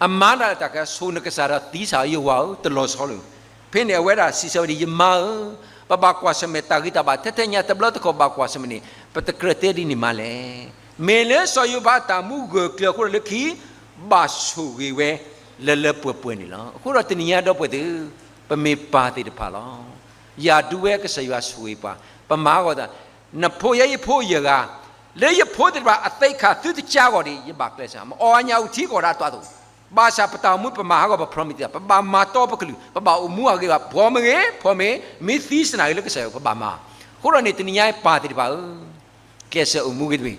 အမါဒၣ်လၢတၢ်ကဲ ဆိၣ်နကစၢ်ဒီးသံစၢ်ယဝၤဧၢ, တလီၤဆီလၢၤ. ဖဲန့ၣ်အဝဲဒၣ်စံးဆၢဝဲဒၣ် ယမါဧၢ, ပဘၣ်ကွၢ်ဆၢၣ်မဲာ်တၢ်ဂံၢ်တၢ်ဘါထဲထဲညါ တဘျီတခီၣ်ဘၣ်ကွၢ်ဆၢၣ်မဲာ်န့ၣ် ပတကြၢးတဲဒ်န့ၣ်မးလဲၣ်. မ့ၢ်လၢစီၤယိၤဘးအတၢ်အိၣ်မူဂၢၢ်ကျၢၤအဃိဒီးလၢခံ ဘၣ်ဆိၣ်ဂ့ၤဝဲလၢလၢပှဲၤပှဲၤန့ၣ်လီၤ. အဃိဒီးတနံၤညါဒီပုၢ်ဝဲၢ်သ့ၣ်, ပမ့ၢ်ပၢ်သ့ၣ်တဖၣ်လီၤ. ယၤဒုးဝဲကစၢ်ယွၤဆိၣ်ဂ့ၤပှၤ, ပမၤအဂီၢ်သး, နဖိယဲယဖိယဂၤ, လၢယဖိသ့ၣ်တဖၣ်အသ့ၣ်ခါသုတကါဂီၢ်ဒီး ယဘၣ်ကျဲးစၢး, မအီၣ်အညၣ်အုၣ်ထံကီၢ်ဒၣ်တွးသိး, ဘၣ်ဆၣ်ပတၢ်အိၣ်မူပမၤဟးဂီၤပ promise သ့ၣ်, ပဘၣ်မၤတီပကလုၢ်, ပဘၣ်အိၣ်မူအဂ့ၤဘၣ်, ဘီမ့ၢ်ဂ့ၤ, ဖီမ့ၢ်, မ့ၢ်သံစနၢ်ဂ့ၤလၢကစၢ်ယွၤ ပဘၣ်မၤ. အဃိဒီးန့ၣ် တနံၤညါပၢ်သ့ၣ်တဖၣ်ဧၢ, ကျဲးစၢးအိၣ်မူဂ့ၤတမံၤ,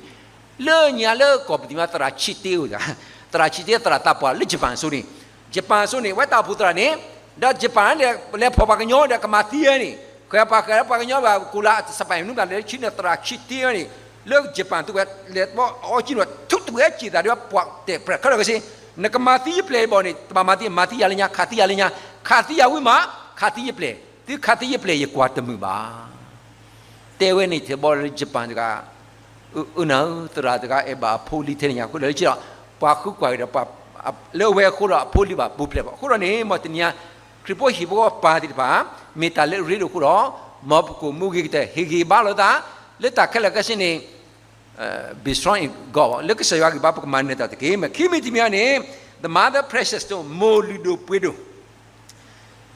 လၢညါလၢကီၢ်ပသံၣ်မး သရၣ်ဆံးတ့အိၣ်, သရၣ်ဆံးတ့သရၣ်သးပှၢ်လၢယပၣ်အစိၤန့ၣ်, ယပၣ်အစိၤန့ၣ် ဝဲတၢ်အိၣ်ဖှိၣ်သရၣ်န့ၣ်, ဒီးယပၣ်န့ၣ် လဲၤဖီၣ်ပှၤကညီဒီးကမၤသံဝဲန့ၣ်, ဃဲပှၤဃဲပှၤကညီဘၣ် ကိးလၢစပၢၢ်နုဘၣ်လၢဆံန့ၣ် သရၣ်ဆံးတ့ဝဲန့ၣ်, လၢယပၣ်သုဝဲလဲၤဘီအီကံဒီး ထုးတဝဲစံးသးဒီးပှၤတဲာ်ပြဲးခဲလၢာ်ခဲဆ့, နကမၤသံယပျဲၢ်ဘၣ်န့ၣ် တဘၣ်မၤသံ, မၤသံယၤလၢညါ, ခးသံယၤလၢညါ, ခးသံယၤဝံၤမး, ခးသံယပျဲၢ်, သုခးသံယပျဲၢ်ယကွၢ်တမုာ်ဘၣ် တဲဝဲန့ၣ် ထဲဘီလၢယပၣ်တဂၤ, အၢနၤဧၢ, သရၣ်တဂၤအဲၣ်ဘၣ်အဖိလံထဲန့ၣ်ညါအဃိဒီး လၢကဒီး ပှၤဃုကွၢ်က့ၤဒီး လၢအဝဲအဃိဒီးအဖိလံဘၣ်ပူၤဖျဲးဘၣ်. အဃိဒီးန့ၣ် မ်တနံၤညါ ခရံာ်ဖိဟံၣ်ဖိဃီဖိပၢ်သ့ၣ်တဖၣ် မ့ၢ်တၢ်လၢအရ့ဒိၣ်အဃိဒီး မ်ပကအိၣ်မူဂ့ၤကတၢၢ် ဟ့ၣ်ဂံၢ်ဘါလိာ်သး လၢတၢ်ခဲလၢာ်ခဲဆ့န့ၣ် be strong in God လၢကစၢ်ယွၤဂံၢ်ဘါ ပကမၤနၢၤတၢ်တက့ၢ်. မ့ၢ်ခံမံၤတမံၤန့ၣ် the mother precious stone မိၢ်လုၢ်ဒိၣ်ပှ့ၤဒိၣ်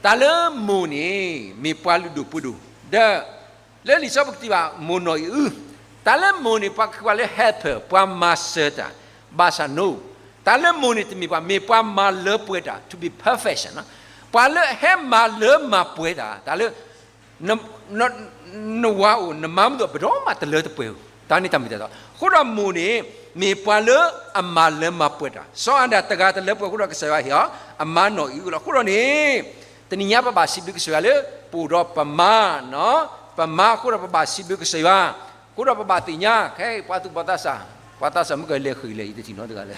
တၢ်လၢမိၢ်န့ၣ် မ့ၢ်ပှၤလုၢ်ဒိၣ်ပှ့ၤဒိၣ်, ဒီး လၢလံာ်စီဆှံပကထံၣ်ဘၣ် မိၢ်နီၢ်အံၤအု, တၢ်လၢမိၢ်န့ၣ် ပှၤက့ၤပှၤလၢ helper ပှၤမၤစၢၤတၢ်, ဘၣ်ဆၣ် no, တၢ်လၢမိၢ်န့ၣ်တမ့ၢ်ပှၤ မ့ၢ်ပှၤမၤလၢပှဲၤတၢ် to be perfection ပှၤလၢအဟဲမၤလၢမၤပှဲၤတၢ်, တၢ်လၢ နဝၤအိၣ် နမါမ့ၢ်တအိၣ် ပဒိၣ်မးတလၢတပှဲၤဧိၤ, တၢ်န့ၣ်တၢ်မ့ၢ်တၢ်တီ. အဃိဒီးမိၢ်န့ၣ် မ့ၢ်ပှၤလၢအမၤလၢမၤပှဲၤတၢ်, စီၤအၤဒၣ်တဂၤတလၢပှဲၤအဃိဒီးကစၢ်ယွၤဟ့ၣ်အီၤ အမါနီၢ်အံၤအုလီၤ. အဃိဒီးန့ၣ် တနံၤညါပဘၣ်စံးဘျုးကစၢ်ယွၤလၢ ပအိၣ်ဒီးပမါ, ပမါအဃိဒီးပဘၣ်စံးဘျုးကစၢ်ယွၤ, အဃိဒီးပဘၣ်သ့ၣ်ညါ ခဲအံၤပှၤသူၣ်ဘီၣ်သးစၢ်, ပှၤသးစၢ်မုၢ်ကလဲၤဃ့ၢ်လဲၣ် ယတထံၣ်နီတဂၤလၢ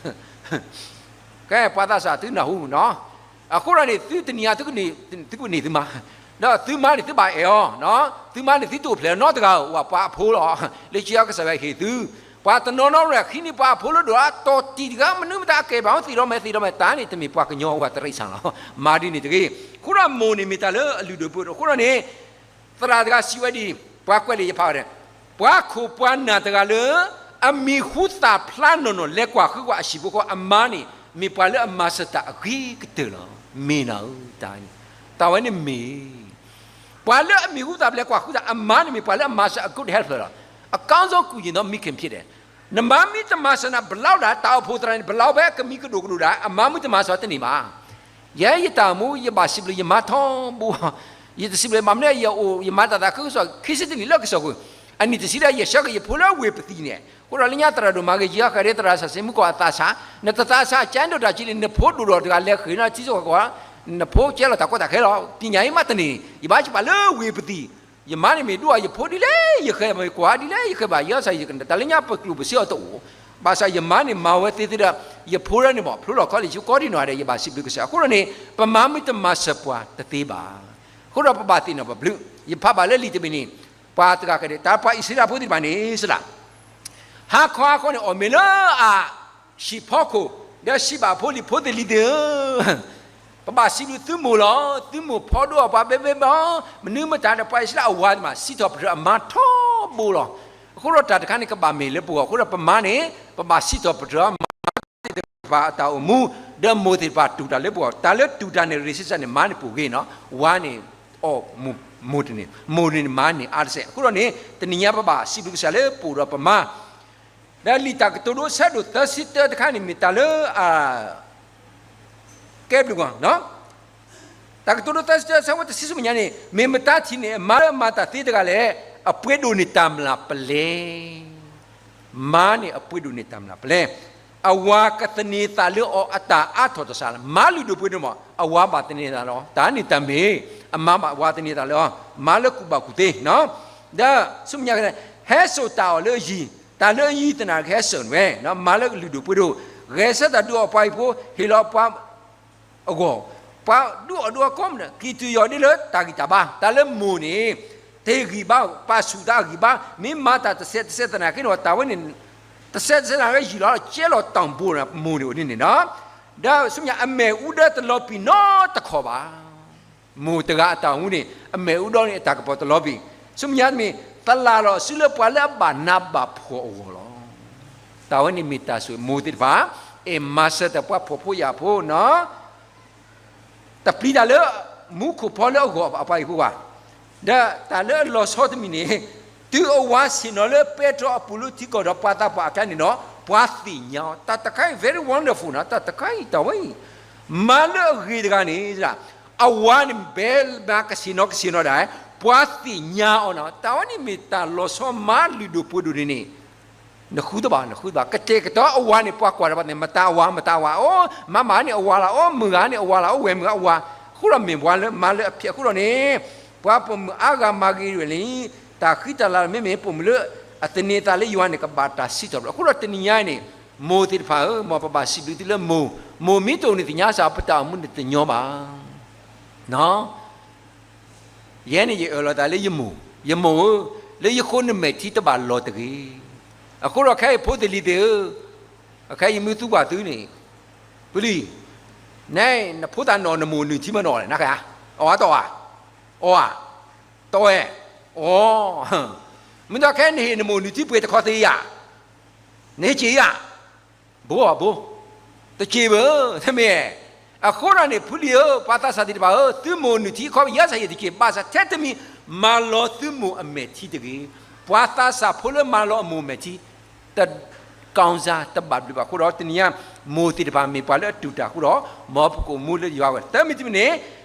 ကဲ ပှၤသးစၢ်သုနၢ်ဟူနီၤ, အဃိဒီးန့ၣ် သုတနံၤညါ သုကန့ၢ်သုမါ, ဒီးသုမါန့ၣ် သုဘၣ်အဲၣ်အီၤ, သုမါန့ၣ် သုတအိၣ်ဖျဲၣ်နီတဂၤဧိၤ, ပှၤအဖိလီၤ, လၢခံအီၤကစၢ်ယွၤဟ့ၣ်သု, ပှၤတနီၤနီၤရဲၣ် ခံန့ၣ်ပှၤအဖိလၢဒိၣ်လၢတီၤတံၢ်တဂၤ မနုၤမတၤအကဲဘၣ် သံၣ်ဒီးမဲာ် သံၣ်ဒီးမဲာ် တၢ်န့ၣ်တမ့ၢ်ပှၤကညီဝဲတရံးဆၣ်လီၤ, မၤဒ်န့ၣ်တဂ့ၤ. အဃိဒီးမိၢ်န့ၣ်မ့ၢ်တၢ်လၢအလုၢ်ဒိၣ်ပှ့ၤဒိၣ် အဃိဒီးန့ၣ် သရၣ်တဂၤစံးဝဲဒ်အံၤ, ပှၤကွဲးလံာ်ယဖးဝဲဒၣ်, ပှၤခိၣ်ပှၤနၢ်တဂၤလၢ အမံၤဟူသၣ်ဖျါနီၢ်နီၢ် လဲၤကွၢ်ဃုကွၢ်အဟံၣ်ဖိဃီဖိအမါန့ၣ် မ့ၢ်ပှၤလၢအမၤစၢၤတၢ်အဂ့ၤကတၢၢ်လီၤ. မ့ၢ်နၤဧၢ, တၢ်န့ၣ် တၢ်ဝဲန့ၣ်မ့ၢ် ပှၤလၢအမံၤဟူသၣ်ဖျါလဲၤကွၢ်ဃုသးအမါန့ၣ်မ့ၢ်ပှၤလၢအမၤစၢၤ အ good helper လီၤ. အကောင်းဆုံးကူညီသောမိခင်ဖြစ်တယ်. နမါမ့ၢ်တမၤစၢၤနၤ ဘျီဒၣ် တၢ်အိၣ်ဖှိၣ်သရၣ်န့ၣ် ဘျီဘဲကမံၤကဒိၣ်ကဒိၣ်ဒၣ် အမါမ့ၢ်တမၤစၢၤတန့ၢ်ဘၣ်. ယဲယတၢ်အိၣ်မူ ယဘၣ်စံးဘျုးယမါထီဘိ, ယတစံးဘျုးဘၣ်မနုၤ ယအိၣ်ယမါတၢ်သးခုကစီၣ် ခံဆံတနံၣ်လၢကစၢၢ်ခိၣ်, အနံၣ်တဆံဒီး ယဆှၢက့ၤယဖိလၢဝ့ၢ်ပသံၣ်န့ၣ်, အဃိဒီးလၢညါသရၣ်ဒိၣ်မၤဂ့ၤ ယဃဲၤဒၣ်သရၣ်စၢ်စ့ၢ်မုၢ်ကီၢ်အသးဆး, နတသးဆး ကဲဒိၣ်တၢ်ကံန့ၣ် နဖိဒိၣ်ဒီးတဂၤလဲၤဃ့ၢ်နီၤထံဆိကီၢ်, နဖိကဲလီၤတၢ်ကီတၢ်ခဲလီၤ. ပညာရေးမးတန့ၢ်, ယဘၣ်စံးပာ်လၢဝ့ၢ်ပသံၣ် ယမါန့ၣ်မ့ၢ်ဒိၣ်အီၤ ယဖိဒ်လဲၣ် ယဃဲၤဘၣ် ယကွၢ်ဒ်လဲၣ် ယဃဲၤဘၣ် ယအီၣ်ဆၣ် ယကနၣ် တၢ်လၢညါပကျိၣ်ပစ့အီၤတအိၣ်, ဘၣ်ဆၣ်ယမါန့ၣ်မၤဝဲသ့သ့ဒီး ယဖိရဲန့ၣ်မး ဖျိလီၤခီလံ ယကီဒံနီၢ်ဂၤဒဲး ယဘၣ်စံးဘျုးကစၢ်. အဃိဒီးန့ၣ် ပမါမ့ၢ်တမၤစၢၤပှၤတသ့ဘၣ်. အဃိဒီးပဘၣ်သ့ၣ်နီၣ်ပဘျုး, ယဖးဘၣ်လၢလံာ်တဘ့ၣ်န့ၣ်, ပှၤတဂၤကဒဲး တၢ်ပှၤအံၣ်စရ့လးဖိသ့ၣ်တဖၣ်န့ၣ် စလၢ် ဟါခီဟါခီန့ၣ် အီၣ်မ့ၤလၢအ ဟံၣ်ဖီခိၣ်, ဒီးစံးဘၣ်ဖိလံၤဖိသ့ၣ်လံၤသ့ၣ်ဧၢ, ပဘၣ်စံးဘျုးသုမိၢ်လီၤ. သုမိၢ်ဖီဒိၣ်အီၤပှၤဘဲဘဲဘီ, မနုၤမတၤဒီး ပှၤအံၣ်စရ့လးအဝၤသ့ၣ်တဖၣ် စံးထီၣ်ပတြၢၤအမါထီဘိလီၤ. အဃိဒီးတၢ်တခါန့ၣ် ကဘၣ်မ့ၢ်လၢပဂီၢ်အဃိဒီး ပမါန့ၣ် ပဘၣ်စံးထီၣ်ပတြၢၤအမါသ့ၣ်တဖၣ်အတၢ်အိၣ်မူ, ဒီးမိၢ်သ့ၣ်တဖၣ်တူၢ်တၢ်လၢပဂီၢ်, တၢ်လၢတူၢ်တၢ်န့ၣ် ရ့စ့စ့ၢ်န့ၣ် မါန့ၣ်ပူၤဂ့ၤနီၤ, ဝၤန့ၣ် အီၣ်မိၢ်တန့ၢ်, မိၢ်န့ၣ်မါန့ၣ်အါတစဲး. အဃိဒီးန့ၣ် တနံၤညါပဘၣ်စံးဘျုးကစၢ်လၢပအိၣ်ဒီးပမါ ဒီးလံာ်တၢ်ကတိၤဒိ ဆၢဒိၣ်သၢဆံတၢတခါန့ၣ် မ့ၢ်တၢ်လၢ အ ကဲဘျုးကီး, တၢ်ကတိၤဒိ သၢဆံတၢ ဆၢဖိတဆံဆူမဲာ်ညါန့ၣ်, မ့ၢ်မတၤထံၣ်န့ၢ် အမါလၢအမၤတၢ်သ့တဂၤလဲၣ်, အပှ့ၤဒိၣ်န့ၢ်တၢ်မျၢ်ပလဲ, မါန့ၣ်အပှ့ၤဒိၣ်န့ၢ်တၢ်မျၢ်ပလဲ. အဝၤကသန့ၤသးလၢအီၤအတၢ်အါထီၣ်တစှၤလီၤ. မၤလုၢ်ဒိၣ်ပှ့ၤဒိၣ်မး အဝၤဘၣ်သန့ၤသးလၢအီၤ, တၢ်န့ၣ်တၢ်မ့ၢ် အမါဘၣ်ဝၤသန့ၤသးလၢအီၤ, မၤလၢကူၣ်ဘၣ်ကူၣ်သ့နီၤ. ဒီးဆူမဲာ်ညါ ဟဲစိာ်တၢ်အီၣ်လၢအယံၤ, တၢ်လၢအယံၤသနာ်က့ဟဲစိာ်န့ၣ်ဝဲ, မၤလၢကလုၢ်ဒိၣ်ပှ့ၤဒိၣ်, ဂဲၤဆၢထၢၣ်ဒုးအီၣ်ပှၤဟံၣ်ဖိ, ဟ့ၣ်လီၤပှၤ အဂီၢ်, ပှၤဒုးအီၣ်ဒုးအီကိးမုၢ်နံၤ, ကံၢ်တူာ်ယီၢ်ဒ်လၢတၢ်ဂံၢ်တၢ်ဘါ, တၢ်လၢမိၢ်န့ၣ် တဟ့ၣ်ဂံၢ်ဘါ, ပာ်ဆူၣ်တၢ်အဂံၢ်ဘါ, မ့ၢ်မၤတၢ်တစဲးတစဲးသနာ်က့န့ၣ် တၢ်ဝဲန့ၣ် တစဲးတစဲးသနာ်က့ယံာ်လီၤ ကဲလီၤတၢ်ဘိန့ၣ် မိၢ်န့ၣ်အိၣ်ဒ်န့ၣ်နီၤ. ဒီးဆူမဲာ်ညါ အမဲာ်အူဒၢတလီၤပံာ်နီတခီၣ်ဘၣ်. မိၢ်တဂၤအတၢ်အိၣ်မူန့ၣ် အမဲာ်အူဒၢန့ၣ် အတၢ်ကပီၤတလီၤပံာ်, ဆူမဲာ်ညါတမံၤ သလၣ်လီၤစုလၢပှၤလၢအဘၣ်နးဘၣ်ဖှီၣ်အဂီၢ်လီၤ. တၢ်ဝဲန့ၣ်မ့ၢ်တၢ်ဆိၣ်ဂ့ၤမိၢ်သ့ၣ်တဖၣ်, အဲၣ်မၤစၢၤတၢ်ပှၤဖှီၣ်ဖိယာ်ဖိနီၤ, တပျံၤတၢ်လၢမူခိၣ်ဖီလၢအဂီၢ်အပှၤဟံၣ်ဖိဘၣ်. ဒီးတၢ်လၢအလီၤဆီတမံၤန့ၣ်, တုၤအဝၤဆ့ၣ်နီၤလၢပဲတြီအပူၤလၢထံကီၢ်ဒီးပှၤသးပှၢ်အကျါန့ၣ်ဒီး ပှၤသ့ၣ်ညါအီၤ, တၢ်တခါအံၤ very wonderful နီၤ, တၢ်တခါအံၤတၢ်ဝဲအံၤ, မၤလၢအဂ့ၤတဂၤန့ၣ် အဝၤန့ၣ်ဘဲမၤကဆ့ၣ်နီၤကဆ့ၣ်နီၤဒၣ်, ပှၤသ့ၣ်ညါအီၤနီၤ, တၢ်ဝဲန့ၣ်မ့ၢ်တၢ်လီၤဆီမၤလုၢ်ဒိၣ်ပှ့ၤဒိၣ်န့ၣ်န့ၣ်, နဃုသ့ဘၣ် နဃုသ့ဘၣ်, ကတဲာ်ကတီၤအဝၤန့ၣ် ပှၤကွၢ်ဒီးဘၣ်န့ၣ် မတၤအဝၤ မတၤအဝၤ, အိ မၤမၤန့ၣ်အဝၤလီၤ, အိ မုၢ်ဂၤန့ၣ်အဝၤလီၤ, အိ ဝဲၢ်မုၢ်ဂၤအဝၤ, အဃိဒီးမ့ၢ်ပှၤလၢမၤလၢအဖျဲးအဃိဒီးန့ၣ်, ပှၤပိာ်မုၣ်အါဂၤမၤဂ့ၤဝဲလံ, တၢ်ဃံတၢ်လၤမ့မ့ၢ်ပိာ်မုၣ်လၢ အသန့ၤသးလၢယွၤန့ၣ် ကဘၣ်တၢ်စံးထီၣ်ပတြၢၤ, အဃိဒီးတနံၤညါအံၤန့ၣ်, မိၢ်သ့ၣ်တဖၣ်ဧၢ, မ်ပဘၣ်စံးဘျုးသုလၢမိၢ်, မိၢ်မ့ၢ်တအိၣ်န့ၣ် သ့ၣ်ညါစ့ၢ် ပတၢ်အိၣ်မူန့ၣ်တညီဘၣ်. ယဲန့ၣ်ယအၢၣ်လီၤသးလၢယမိၢ်, ယမိၢ်ဧၢ, လၢယဃိနမဲာ်ထံတဘၣ်လီၤတဂ့ၤ. အဃိဒီးခဲအံၤဖိသ့ၣ်လံၤသ့ၣ်ဧၢ, အခဲအံၤယမ့ၢ်သူကွၢ်သုန့ၣ်, ပလံၤ, န, နဖိသၣ်နီၢ်နမိၢ်နုၢ်ထံမ့ၢ်နီၢ်လဲၣ်, နက, အီၤတအီၤဧါ, အီၤဧါ, တအီၤဧါ, အီၤ, မ့ၢ်ဒီးခဲအံၤနဟ့ၣ်နမိၢ်နုၢ်ထံပှ့ၤတခီသ့ဧါ, နဟ့ၣ်က့ၤဧါ, ဘိအဘိ, တက့ၤဘၣ်, တမ့ၢ်, အဃိဒီးန့ၣ် ဖိလံၤဧၢ, ပှၤသးစၢ်သ့ၣ်တဖၣ်ဧၢ, သုမိၢ်နုၢ်ထံခီ ယဲစ့ၢ်ယဲၢ်တက့ၤ, ဘၣ်ဆၣ်ထဲတမံၤ မၤလီၤသုမိၢ်အမဲာ်ထံတဂ့ၤ. ပှၤသးစၢ်ဖိလၢမၤလီၤအမိၢ်အမဲာ်ထံ, တ, ကီၢ်စၢ်တဘၣ်ဘျုးဘၣ်အဃိဒီး တနံၤညါ, မိၢ်သ့ၣ်တဖၣ်မ့ၢ်ပှၤလၢအတူၢ်တၢ်အဃိဒီး, မ်ပကအိၣ်မူလၢယွၤဝဲ သၢမံၤတမံၤန့ၣ်,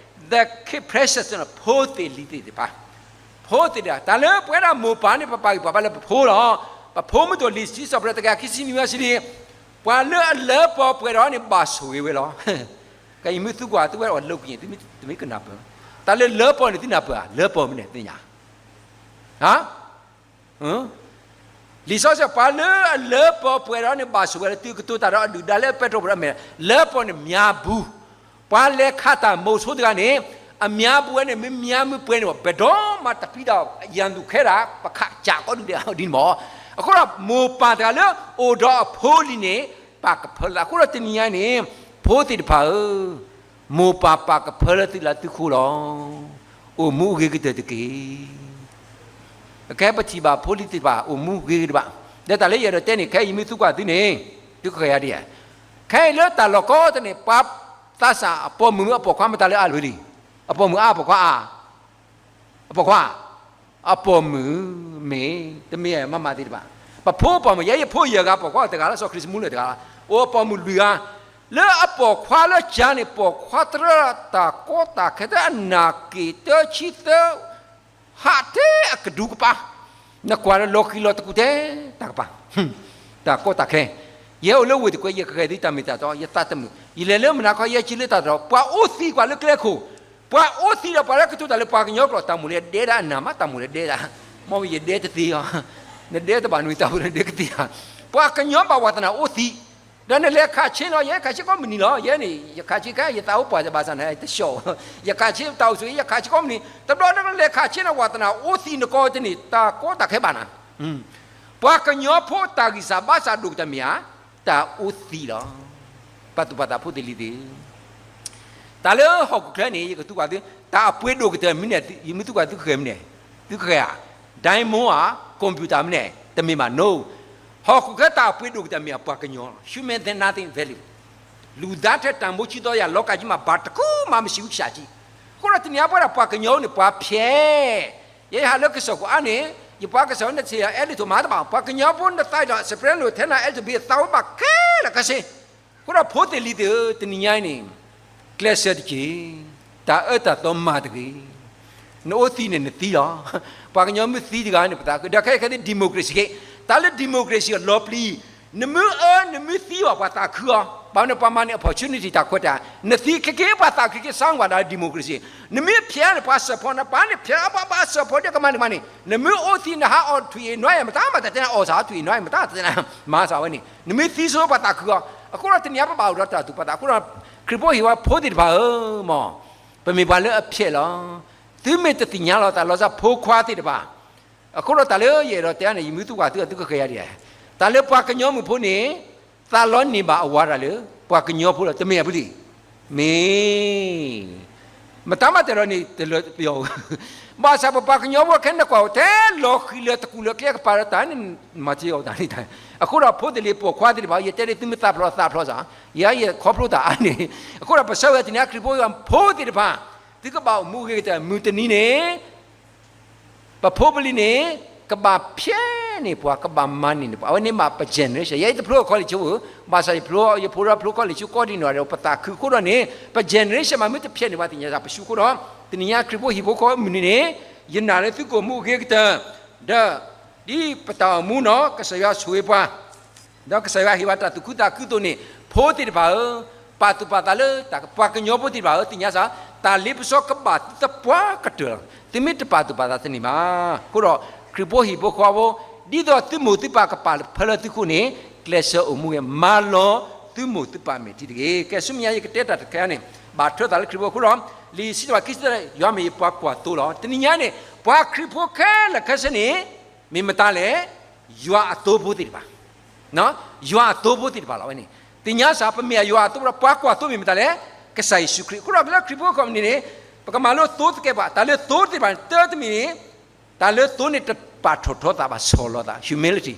the kid precious ဖိသ့ၣ်လံၤသ့ၣ်တဖၣ် ဖိသ့ၣ်တဖၣ်, တၢ်လၢပဝဲဒၣ်မိၢ်ပၢ်န့ၣ် ပပာ်ဂံၢ်ပာ်ဘါလၢပဖိလီၤ. ပဖိမုၢ်တအိၣ်လံာ်စံးထီၣ်ပတြၢၤတကယၤခံဆံနွံဝဲစံးလံ, ပှၤလၢအလၢပီၤပှဲၤဒီးန့ၣ် ဘၣ်ဆိၣ်ဂ့ၤဝဲလီၤ. ကယမ့ၢ်သုကွၢ်သုဝဲဒၣ်လၢကယံာ် သုမ့ၢ်ကနၢ်ပၢၢ်, တၢ်လၢလၢပီၤန့ၣ် သုနၢ်ပၢၢ်ဧါ, လၢပီၤမနုၤသ့ၣ်ညါ, လံာ်စီဆှံပှၤလၢအလၢပီၤပှဲၤဒီးန့ၣ် ဘၣ်ဆိၣ်ဝဲလၢသုကတိၤတၢ်ဒီးအဒုၣ်ဒါလၢအပဲတြီပူၤဒီးအမဲာ်, လၢပီၤန့ၣ်မၠါဘူး, ပှၤလဲၤခးတၢ်မိၤဆိတဂၤန့ၣ်, အမၠါဘူးဝဲန့ၣ် မ့ၢ်မၠါမ့ၢ်ပှဲၤန့ၣ် ဘၣ်ဒိမးတပျံၤဒီး ယၤသူၣ်ခဲဒၣ် ပခးကၠးကီဒုဒဲးဒ်န့ၣ်မး, အဃိဒီးမိၢ်ပၢ်တဂၤလၢအိၣ်ဒီးအဖိလံၤန့ၣ် ပာ်ကဖၢလၢအဃိဒီးတနံၤညါန့ၣ်, ဖိသ့ၣ်တဖၣ်ဧၢ, မိၢ်ပၢ်ပာ်ကဖၢလၢသုလၢသုဃိလီၤ. အိၣ်မူအဂ့ၤကတၢၢ်တက့ၢ်. အခဲပထံၣ်ဘၣ်ဖိလံၤသ့ၣ်တဖၣ် အိၣ်မူဂ့ၤကတၢၢ်ဘၣ်. ဒီးတၢ်လၢယအဲၣ်ဒိးတဲန့ၣ် ခဲအံၤယမ့ၢ်သူကွၢ်သုန့ၣ်, သုကဃဲၤယၤဒ်ဧါ. ခဲအံၤလၢတၢ်လီၢ်ကိးတၢ်န့ၣ် ပှၤသးစၢ်အပိာ်မုၣ်မ့ၢ်အပိာ်ခွါ မတၤလၢအအါလွံၢ်လံ. အပိာ်မုၣ်အါ အပိာ်ခွါအါ အပိာ်ခွါ, အပိာ်မုၣ်မ့ၢ် တမ့ၢ်မၤမၤသ့ၣ်တဖၣ်, ပဖိအပိာ်မုၣ် ယဲယဖိယဲၢ်ဂၤပိာ်ခွါတဂၤလီၤ စီၤခရံာ်စမူလၢာ်တဂၤလီၤ, အိၣ်အပိာ်မုၣ်လွံၢ်ဂၤ, လၢအပိာ်ခွါလၢကၠါန့ၣ် ပိာ်ခွါတြၢတၢ်ကီတၢ်ခဲ တၢ်အနၢ်က့ၤတၢဆံသၢ ဟးတဲအကဒူကပၤ, နကွၢ်လၢလီၤဃံၤလီၤတကူၣ်တဲ တၢ်ကပၤ တၢ်ကီတၢ်ခဲ, ယဲအိၣ်လၢဝ့ၢ်တကွဲး ယကဃဲၤသုတၢ်မ့ၢ်တၢ်တီ ယသးတမုာ်, ယလဲၤလၢမုၢ်နၤခီ ယဲက့ၤလၢတၢ်တီ ပှၤအိၣ်သံကွၢ်လၢကျဲခိၣ်, ပှၤအိၣ်သံဒီးပှၤလၢကတိၤတၢ်လၢပှၤကညီကျိာ် တၢ်မိၣ်လဲၤဒဲဒၣ်အနၢ်မး တၢ်မိၣ်လဲၤဒဲဒၣ်, မ်ယဒဲတသ့အီၤ, နဒဲတဘၣ်နွံတၢ်ဖိနဒဲကသ့ဧါ, ပှၤကညီဘၣ်ဝးသနာ်အိၣ်သံ ဒီးနလဲၤခးဆ့နီၤ ယဲခးဆ့ကိးမုၢ်နံၤလီၤ, ယဲန့ၣ် ယခးဆ့ခဲ ယသးအိၣ်ပှၢ်ဘၣ်ဆၣ်န့ၣ် တဆှီ, ယခးဆ့တၢ်အိၣ်ဆိး ယခးဆ့ကိးမုၢ်နံၤ, တဘျီလၢနလဲၤခးဆ့နီၤ ဝးသနာ်အိၣ်သံနကီၢ်တန့ၣ် တၢ်ကီတၢ်ခဲဘၣ်နၤ, ပှၤကညီဖိတၢ်ဂံၢ်စၢ်ဘါစၢ်ဒိၣ်ကတၢၢ်မ့ၢ်ဧါ, တၢ်အိၣ်သံလီၤ. ပှၤသူၣ်ပှၤသးဖိသ့ၣ်လံၤသ့ၣ် တၢ်လၢဟီၣ်ခိၣ်ချၢန့ၣ် ယကသူကွၢ်သု တၢ်အပှ့ၤဒိၣ်ကတၢၢ်မနုၤန့ၣ် ယမ့ၢ်သူကွၢ်သုဃဲၤမနုၤန့ၣ်, သုဃဲၤဧါ, diamond ဧါ, computer မနုၤန့ၣ် တမ့ၢ်ဘၣ် no, ဟီၣ်ခိၣ်ချၢတၢ်အပှ့ၤဒိၣ်ကတၢၢ်မ့ၢ်အပှၤကညီလီၤ human nothing value, လူသားထဲတန်ဖိုးကြီးသောအရာ လောကကြီးမှာ ဘာတစ်ခုမှ မရှိဘူး ရှာကြည့်, အဃိဒီးတနံၤအံၤပဝဲဒၣ်ပှၤကညီန့ၣ် ပှၤဖျဲး, ယဲယဟးလၢကစၢၢ်ခိၣ်အါန့ၣ် ယပှၤကစၢ်ဝဲန့ၣ် ဆဲးအဲၣ်ဒိးထိၣ်မၤတဘၣ် ပှၤကညီဖိနသးဒီး soprano ထဲနၤ alto ဘ့ၣ်သးဝဲဘၣ်ခဲလၢာ်ခဲဆ့ အဃိဒီးဖိသ့ၣ်လံၤသ့ၣ်ဧၢ တနံၤညါအံၤန့ၣ် ကျဲးစၢးတက့ၢ်, တၢ်အၢတၢ်သီမၤတဂ့ၤ, နအိၣ်သံန့ၣ်နသံလီၤ, ပှၤကညီမ့ၢ်သံတဂၤန့ၣ် ပသးခု, ဒီးခဲအံၤခဲသ့ၣ် democracy က့, တၢ်လၢ democracy အလီၤပျံၤ, နမ့ၢ်အၢ နမ့ၢ်သံအီၤ ပှၤသးခုအီၤ, ဘၣ်မနုၤပှၤမၤန့ၢ် opportunity တၢ်ခွဲးတၢ်, နသံခဲက့ ပှၤသးခုက့ စၢ်ဝဲဒၣ် democracy, နမ့ၢ်ဖျဲးန့ၣ် ပှၤစၢဖီနၤ ပှၤန့ၣ်ဖျဲး ပှၤဘၣ်စၢဖီဒ်ကမၤန့ၢ်မၤန့ၢ်, နမ့ၢ်အိၣ်သံ နဟးအီၣ်ထွံၣ်အ့ၣ်နွါအ့ၣ် မတၤမၤတၢ်တဲနၤ အီၣ်စၢထွံၣ်အ့ၣ်နွါအ့ၣ် မတၤတတဲနၤ မၤစၢဝဲန့ၣ်, နမ့ၢ်သံစိ ပှၤသးခုအီၤ, အဃိဒီးတနံၤအံၤပဘၣ်အိၣ်ဒီးတၢ်သူၣ်ပာ်သး အဃိဒီး ခရံာ်ဖိဟ့ၣ်ဝဲဖိသ့ၣ်တဖၣ်ဧၢ, မ်ပမ့ၢ်ပှၤလၢအဖျဲးလီၤ, သုမ့ၢ်တသ့ၣ်ညါလီၤသးလီၤဆီ ဖိခွါသ့ၣ်တဖၣ် အဃိဒီးတၢ်လၢယအဲၣ်ဒိးတဲန့ၣ် ယမ့ၢ်သုကွၢ်သုအသုကဃဲၤယၤဒ်လဲၣ်, တၢ်လၢပှၤကညီမုၣ်ဖိန့ၣ် သးလီန့ၢ်ဘၣ်အဝၤတၢ်လၢ ပှၤကညီဖိလီၤ, တမ့ၢ်အပူၤလံ, မ့ၢ် မတၤမၤတၢ်လီၤန့ၣ် တလၢပယီၤ, ဘၣ်ဆၣ်ပပှၤကညီဖိခဲန့ၣ်ကွၢ်အိၣ်ထဲလီၤဃံၤလၢတကူၣ်လၢကျဲကပၤဒီးတၢ်န့ၣ် မၤတ့ၢ်အီၤတၢ်န့ၣ်တၢ်, အဃိဒီးဖိသ့ၣ်လံၤပိာ်ခွါသ့ၣ်တဖၣ် ယတဲဒ်သုမ့ၢ်သးဖျိးသးဖျိးစ့ၢ်, ယၤယခီဖျိတၢ်အါန့ၣ်, အဃိဒီးပဆၢဝဲတနံၤအံၤ ခရံာ်ဖိဟ့ၣ်ဖိသ့ၣ်တဖၣ် သုကဘၣ်အိၣ်မူအဂ့ၤကတၢၢ် မုၢ်တနံၤန့ၣ် ပဖိပလံၤန့ၣ် ကဘၣ်ဖျဲးန့ၢ်ပှၤ ကဘၣ်မၤန့ၢ်န့ၢ်ပှၤ အဝဲန့ၣ်မ့ၢ်ပ generation, ယဲယတဖျိ college ဘၣ်ဆၣ်ယဖျိ ယဖိဒီးဖျိ college ကိးဒံနီၢ်ဒီး ပသးခုအဃိဒီးန့ၣ် ပ generation မ့ၢ်တဖျဲးန့ၢ်ပှၤသ့ၣ်ညါစ့ၢ် ပဆူအဃိဒီး တနံၤညါခရံာ်ဖိဟံၣ်ဖိဃီဖိမုၢ်နံၤန့ၣ် ယနာ်လၢသုကအိၣ်မူအဂ့ၤကတၢၢ် ဒီး ဒ်ပတၢ်အိၣ်မူနီၢ် ကစၢ်ယွၤဆိၣ်ဂ့ၤပှၤ ဒီးကစၢ်ယွၤဟ့ၣ်ပှၤတၢ်သူၣ်ခုသးခုအသိးန့ၣ် ဖိသ့ၣ်တဖၣ်ဧၢ, ပာ်သူၣ်ပာ်သးလၢတၢ် ပှၤကညီဖိသ့ၣ်တဖၣ်ဧၢ, သ့ၣ်ညါစ့ၢ် တၢ်လ့ပစီကဘၣ်သုသပှၢ်ကတၢၢ်လီၤ. သုမ့ၢ်တပာ်သူၣ်ပာ်သးတန့ၢ်ဘၣ်. အဃိဒီး ခရံာ်ဖိဟံၣ်ဖိဃီဖိ ဒ်သိးသုမိၢ်သုပၢ်ကပာ်ဖၢလၢသုဃိန့ၣ် ကျဲးစၢးအိၣ်မူဝဲ မၤလီၤသုမိၢ်သုပၢ်မဲာ်ထံတဂ့ၤ. ကဲ ဆူမဲာ်ညါယကတဲတၢ်တခါန့ၣ် ဘၣ်ထွဲသးလၢခရံာ်ဖိအဃိဒီး လံာ်စံးထီၣ်ပတြၢၤခံဆံသၢ ယွၤမ့ၢ်ယပှၤကွၢ်သိလီၤ. တနံၤညါန့ၣ် ပှၤခရံာ်ဖိခဲလၢာ်ခဲဆ့န့ၣ် မ့ၢ်မတၤလဲၣ်, ယွၤအသိဖိသ့ၣ်တဖၣ် ယွၤအသိဖိသ့ၣ်တဖၣ်လီၤဝဲန့ၣ်. သ့ၣ်ညါစ့ၢ် ပမ့ၢ်ယွၤအသိဒီး ပှၤကွၢ်သိမ့ၢ်မတၤလဲၣ်, ကစၢ်ယ့ၣ်ၡူးခရံာ်. အဃိဒီးလၢခရံာ်ဖိအခီပညီန့ၣ် ပကမၤလိသိသကဲးပဝး တၢ်လၢသိသ့ၣ်တဖၣ်န့ၣ် တၢ်တမံၤန့ၣ် တၢ်လၢသိန့ၣ်တပာ်ထီၣ်ထီသးဘၣ် ဆီၣ်လီၤသး humility.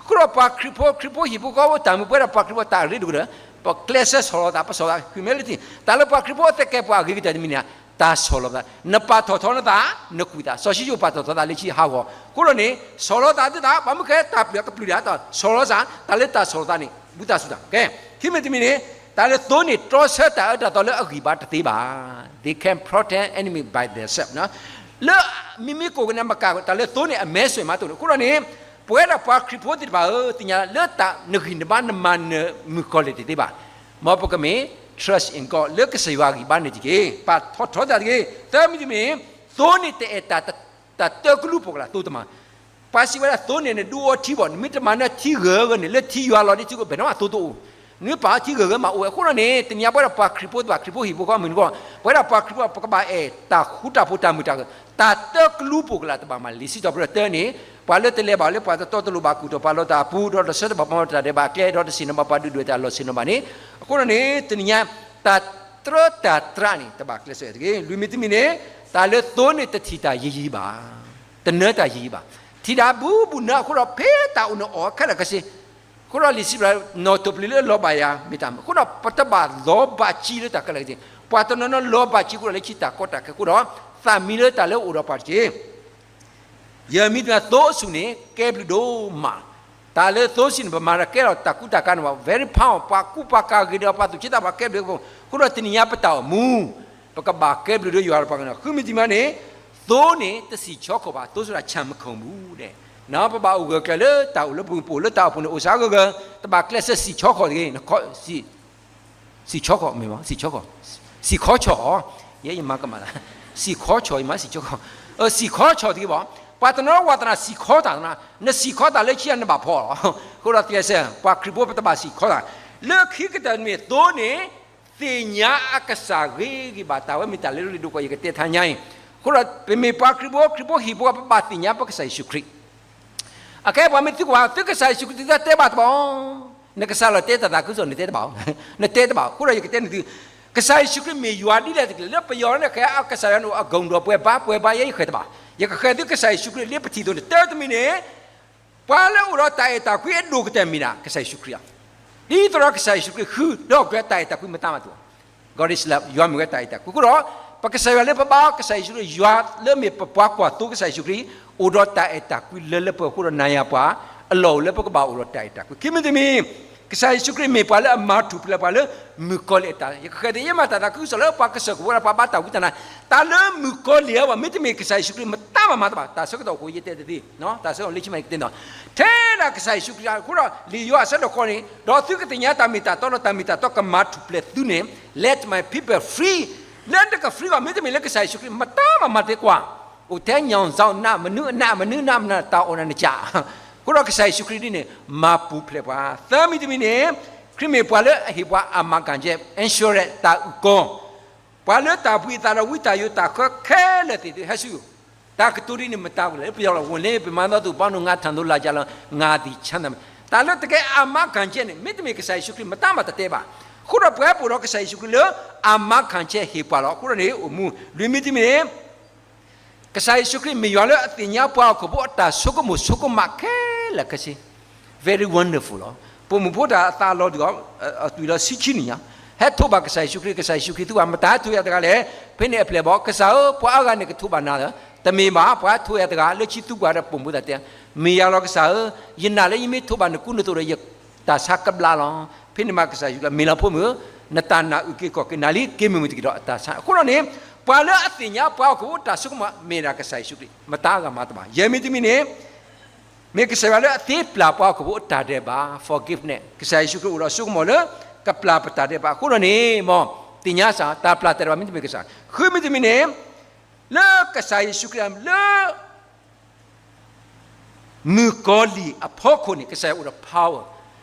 အဃိဒီးပှၤခရံာ်ဖိ ခရံာ်ဖိဟံၣ်ဖိဃီဖိတၢ်မုာ်ပှဲၤဒီးပှၤခရံာ်ဖိတၢ်ရ့ဒိၣ်ကတၢၢ် ပကျဲးစၢးဆီၣ်လီၤသး ပဆီၣ်သး humility. တၢ်လၢပှၤခရံာ်ဖိသကဲးပဝးအဂ့ၤကတၢၢ်တမံၤန့ၣ် တၢ်ဆီၣ်လီၤသး နပာ်ထီၣ်ထီနသး နကွံာ်သး စီၤၡံၣ်စိၣ်ပာ်ထီၣ်ထီသးလၢခံဟးဂီၤ အဃိဒီးန့ၣ် ဆီၣ်လီၤသးသုသး ပှၤမုၢ်ခဲတၢ်ပျုၤကပျုၤဒၣ် ဆီၣ်လီၤသး တၢ်လၢတၢ်ဆီၣ်လီၤသးန့ၣ် ဘူၣ်တၢ်စူၤတၢ် ကဲ ခံမံၤတမံၤန့ၣ် တၢ်လၢသိန့ၣ် တြီဆၢတၢ်အၢတၢ်သီလၢအဂံၢ်ဘါတသ့ဘၣ်. They can protect enemy by themselves. လၢမ့မ့ၢ်ကိးကန့ၣ်မကၤ တၢ်လၢသိန့ၣ် အမဲဆွယ်မးသိန့ၣ် အဃိဒီးန့ၣ် ပဝဲဒၣ်ပှၤခရံာ်ဖိသ့ၣ်တဖၣ်ဧၢ သ့ၣ်ညါလၢတၢ်နဂံၢ်နဘါနမၤနၢၤမုၣ်ကီၤလံၢ်တသ့ဘၣ်. မ်ပကမ့ၢ် trust in God လၢကစၢ်ယွၤဂံၢ်ဘါန့ၣ်တက့ၢ်. ပာ်ထီၣ်ထီတၢ်တက့ၢ်. သၢမံၤတမံၤန့ၣ် သိန့ၣ်တအဲၣ်တၢ် တၢ်တၢကလူၤပိာ်ကလာ်သိတမၤ ပှၤစံးဝဲဒၣ်သိန့ၣ် နဒုးအီထံဘၣ် နမ့ၢ်တမၤနၢၤထံဂၢၤဂၢၤန့ၣ် လၢထံယွၤလီၤဒ်ထံကီၢ် ဘယ်တော့မှသိတအိၣ်, နမ့ၢ်ပာ်အီထံဂၢၤဂၢၤမးအိၣ်ဝဲ အဃိဒီးန့ၣ် တနံၤညါပဝဲဒၣ်ပှၤခရံာ်ဖိသ့ၣ်တဖၣ် ခရံာ်ဖိဟံၣ်ဖိဃီမုၢ်နံၤဂီၢ် ပဝဲဒၣ်ပှၤခရံာ်ဖိ ပကဘၣ်အဲၣ်တၢ်ဃူတၢ်ဖိးတၢ်မုာ်တၢ်ဂဲၤ တၢ်တၢကလူၤပိာ်ကလာ်တဘၣ်မး လံာ်စံးထီၣ်ပတြၢၤတၢန့ၣ် ပှၤလၢတလဲၤဘၣ်လၢပှၤတတီတလိၤဘၣ်ကူၣ်ထီၣ်ပှၤလီၤတၢ်အပူၤ ဒီးတဆၢတဘၣ်ပှၤတၢ်ဒဲးဘးကျဲ ဒီးတဆ့ၣ်နီၤဘၣ်ပှၤဒုၣ်ဒွဲၣ်တၢ်လီၢ်ဆ့ၣ်နီၤဘၣ်န့ၣ် အဃိဒီးန့ၣ် တနံၤညါ တၢ်တြၢတၢ်တြးန့ၣ် တဘၣ်ကျဲးစၢးတဂ့ၤ. လွံၢ်မံၤတမံၤန့ၣ် တၢ်လၢသိန့ၣ်တထံၣ်တၢ်ယံၤယံၤဘၣ်, တနၢတၢ်ယံၤယံၤဘၣ်, ထံၣ်တၢ်ဘူးဘူးနၢအဃိဒီး ဖဲတၢ်အိၣ်န့ၣ်အီၣ်ခဲလၢာ်ခဲဆ့ အဃိဒီးလံာ်စံးဘၣ် နီၣ်ထိၣ်ပျံၤလၢအလီၤဘၣ်ယၤ မ့ၢ်တၢ်မုာ် အဃိဒီးပတဘၣ်လီၤဘၣ်စံးလၢတၢ်ခဲလၢာ်ခဲဆ့, ပှၤတနီၤနီၤလီၤဘၣ်စံးအဃိဒီး လၢခံတၢ်ကီတၢ်ခဲအဃိဒီး သးမံလၢတၢ်လၢအအိၣ်ဒီးပှၤတက့ၢ်. ယမံၤတမံၤသိအဆူၣ်န့ၣ် ကဲဘျုးဒိၣ်မး, တၢ်လၢသိဆူၣ်န့ၣ် ပမၤဒီးကဲထီၣ်တၢ်ကူတၢ်ကၤန့ၣ်ဘၣ် very powerful ပှၤကူပှၤကၤဂ့ၤဒီးပှၤသူၣ်က့သးပှၢ်ကဲဘျုး အဃိဒီးတနံၤညါပတၢ်အိၣ်မူ ပကဘၣ်ကဲဘျုးဒီးယွၤဒီးပှၤကညီ ဃုမံၤတမံၤန့ၣ် သိန့ၣ်တစံၣ်ဆီခီၣ်ဘၣ် သိစရၣ်ဆၣ်မခုၣ်ဘူးဒဲး, ပဘၣ်အိၣ်ဂၢၢ်ကျၢၤလၢတၢ်အိၣ်လၢပပူၤလၢတၢ်အိၣ်ဖှိၣ်န့ၣ် အိၣ်စးဂၢၢ်ဂၢၢ် တဘၣ်ကျဲးစၢးစံၣ်ဆီခီၣ်တဂ့ၤ စံၣ်ဆီခီၣ်မ့ၢ်မး စံၣ်ဆီခီၣ်, စံၣ်ခီဆီၣ်, ယဲယမၤကမၣ်သး, စံၣ်ခီဆီၣ် ယမၤစံၣ်ဆီခီၣ်, စံၣ်ခီဆီၣ်တဂ့ၤဘၣ်, ပှၤတနီၤဝဲသနာ် စံၣ်ခီတၢ်သနာ် နစံၣ်ခီတၢ်လၢခံဂၤနဘၣ်ဖီၣ်လီၤ, အဃိဒီးကျဲးစၢး ပှၤခရံာ်ဖိပတဘၣ်စံၣ်ခီတၢ်, လၢခံကတၢၢ်မ့ၢ်သိန့ၣ် သ့ၣ်ညါအကစၢ်ဂ့ၤဂ့ၤဘၣ် တၢ်ဝဲမ့ၢ်တၢ်လၢရ့ဒိၣ်ကီး ယကတဲထါညါအံၤ, အဃိဒီး ပမ့ၢ်ပှၤခရံာ်ဖိ ခရံာ်ဖိဟံၣ်ဖိဃီ ပဘၣ်သ့ၣ်ညါပကစၢ်ယ့ၣ်ၡူးခရံာ် အခဲပှၤမ့ၢ်သံကွၢ် သုကစၢ်ယ့ၣ်ၡူးခရံာ်သုတၢ်တဲဘၣ်တဘၣ်, နကစၢ်လီၤတဲတၢ်သးခုကစီၣ် နတဲတဘၣ်, နတဲတဘၣ်, အဃိဒီးယကတဲန့ၢ်သု, ကစၢ်ယ့ၣ်ၡူးခရံာ်မ့ၢ်ယွၤဒ်လဲၣ်တက့ၢ် လၢပယီၤန့ၣ် ဃဲအကစၢ်ယွၤန့ၣ် အကီၤဒီးပှဲၤဘါ ပှဲၤဘါ ယဲယဃဲၤတဘၣ်, ယကဃဲၤသုကစၢ်ယ့ၣ်ၡူးခရံာ်လၢပထံၣ်သိးန့ၣ် တၢတမံၤန့ၣ် ပှၤလၢအိၣ်ဒီးတၢ်အဲၣ်တၢ်ကွံအဒိၣ်ကတၢၢ်မ့ၢ်ဒၣ် ကစၢ်ယ့ၣ်ၡူးခရံာ်လီၤ. ဒ်သိးဒီးကစၢ်ယ့ၣ်ၡူးခရံာ်ဃုာ်ဒီးက့ၤတၢ်အဲၣ်တၢ်ကွံမတၤမးတအိၣ်, God is love ယွၤမ့ၢ်ဝဲတၢ်အဲၣ်တၢ်ကွံ အဃိဒီး ပကစၢ်ယွၤလၢပဘါအီၤ ကစၢ်ယ့ၣ်ၡူးခရံာ် ယွၤလၢမ့ၢ်ပပှၤကွၢ်သိကစၢ်ယ့ၣ်ၡူးခရံာ် အိၣ်ဒီးတၢ်အဲၣ်တၢ်ကွံလၢလၢပှဲၤပှဲၤအဃိဒီး နၤယၤပှၤ အလီၢ်အိၣ်လၢပကဘၣ်အိၣ်ဒီးတၢ်အဲၣ်တၢ်ကွံ ခံမံၤတမံၤ ကစၢ်ယ့ၣ်ၡူးခရံာ်မ့ၢ်ပှၤလၢအမၤထူၣ်ဖျဲးပှၤလၢမုၣ်ကီၤလံၢ်အတၢ် ယကဃဲၤသ့ ယမၤတၢ်သးခုကစီၣ်လၢပှၤကစၢၢ်ခိၣ်ဝဲဒၣ်ပှၤဘါတၢ်ဝံတၢ်နါ, တၢ်လၢမုၣ်ကီၤလံၢ်အဂီၢ် မ့တမ့ၢ်ကစၢ်ယ့ၣ်ၡူးခရံာ် မတၤမၤမၤတဘၣ်, တၢ်ဆၢကတီၢ်အိၣ်ဃိ ယတဲတသ့, တၢ်ဆၢကတီၢ်လၢခံမး ယကတဲနီၤ, ထဲ ဒၣ်ကစၢ်ယ့ၣ်ၡူးခရံာ်အဃိဒီး လံာ်ယိၤဟၣ်အဆၢဒိၣ်ဃိးန့ၣ် ဒီးသုကသ့ၣ်ညါတၢ်မ့ၢ်တၢ်တီဒီးတၢ်မ့ၢ်တၢ်တီကမၤထူၣ်ဖျဲးသုန့ၣ် let my people free. လၢနက free ဘၣ် မ့တမ့ၢ်လၢကစၢ်ယ့ၣ်ၡူးခရံာ် မတၤမၤမၤတသ့ကွၢ်, အိၣ်ထဲညၣ်စီနး မနုၤအနး မနုၤနးမနၤ တၢ်အိၣ်နၤနကး အဃိဒီးကစၢ်ယ့ၣ်ၡူးခရံာ်ဒ်န့ၣ် မၤပူၤဖျဲးပှၤ သၢမံၤတမံၤန့ၣ် ခရံာ်မ့ၢ်ပှၤလၢအဟ့ၣ်ပှၤအမၤကၣ်ကဲ insurance တၢ်အုၣ်ကီၤ ပှၤလၢတၢ်ဘှံးအသးဒီးဝံတၢ်ယိးတၢ်ဃၢခဲလၢာ်သ့ၣ်သုဟဲဆူ တၢ်ကတိၤဒ်န့ၣ်မတၤဝဲလဲၣ် ပယီၤလီၤ ဝံၤလၢပမၤသီသူၣ်ဘီနုၤငါထၣ်သိလၢ်ကလီၤ ငါသံၣ်ဆါနၤ တၢ်လၢတကဲအမၤကၣ်ကဲန့ၣ် မ့တမ့ၢ်ကစၢ်ယ့ၣ်ၡူးခရံာ် မတၤမၤတတဲဘၣ်. အဃိဒီးပှၤဟဲပိာ်ဒီးကစၢ်ယ့ၣ်ၡူးခရံာ်လၢအမၤကၣ်ကဲဟ့ၣ်ပှၤလီၤ. အဃိဒီးန့ၣ် အိၣ်မူ လွံၢ်မံၤတမံၤန့ၣ် ကစၢ်ယ့ၣ်ၡူးခရံာ်မ့ၢ်ယွၤလၢအသ့ၣ်ညါပှၤဟီၣ်ခိၣ်ဖိအတၢ်ဆိကမိၣ်ဆိကမးခဲလၢာ်ခဲဆ့ very wonderful လီၤ. ပိာ်မုၣ်ဖိတၢ်အသးလီၤဒုးအီၤ အသွံၣ်လီၤဆံခံနံၣ်ညါ ဟဲထိးဘၣ်ကစၢ်ယ့ၣ်ၡူးခရံာ် ကစၢ်ယ့ၣ်ၡူးခရံာ်သူပှၤ မတၤဟဲထိးယၤတဂၤလဲၣ်. ဖဲန့ၣ်အပျဲၢ်ဘီ ကစၢ်ဧၢ ပှၤအါဂၤန့ၣ်ကထိးဘၣ်နၤလၢ တမ့ၢ်ဘၣ် ပှၤဟဲထိးယၤတဂၤ လၢခံသူပှၤဒီးပိာ်မုၣ်ဖိတၢ်တဲ မ့ၢ်ယၤလီၤကစၢ်ဧၢ, ယနာ်လၢယမ့ၢ်ထိးဘၣ်နကူနသိးဒီး ယတၢ်ဆါကဘျါလီၤ. ဖဲန့ၣ်မးကစၢ်ယ့ၣ်ၡူးခရံာ် မ့ၢ်လီၤဖိမုၣ်ဧၢ, နတၢ်နာ်အုၣ်က့ၤခီၣ်က့ၤနၤလံ က့ၤမုာ်မုာ်တက့ၢ်ဒီးအတၢ်ဆါ. အဃိဒီးန့ၣ် ပှၤလၢအသ့ၣ်ညါပှၤဟီၣ်ခိၣ်ဖိတၢ်ဆိကမိၣ် မ့ၢ်ဒၣ်ကစၢ်ယ့ၣ်ၡူးခရံာ် မတၤအါဂၤမၤတဘၣ်. ယဲၢ်မံၤတမံၤန့ၣ် မ့ၢ်ကစၢ်ယွၤလၢအသ့ပျၢ်ပှၤဟီၣ်ခိၣ်ဖိအတၢ်ဒဲးဘး forgiveness ကစၢ်ယ့ၣ်ၡူးခရံာ်အိၣ်ဒီးအစိကမီၤလၢ ကပျၢ်ပတၢ်ဒဲးဘး. အဃိဒီးန့ၣ် မ်သ့ၣ်ညါစ့ၢ် တၢ်ပျၢ်တၢ်ဒဲးဘး မ့တမ့ၢ်ကစၢ်. ဃုမံၤတမံၤန့ၣ် လၢကစၢ်ယ့ၣ်ၡူးခရံာ်လၢ မုၣ်ကီၤလံၢ်အဖီခိၣ်န့ၣ် ကစၢ်ယွၤအိၣ်ဒီး power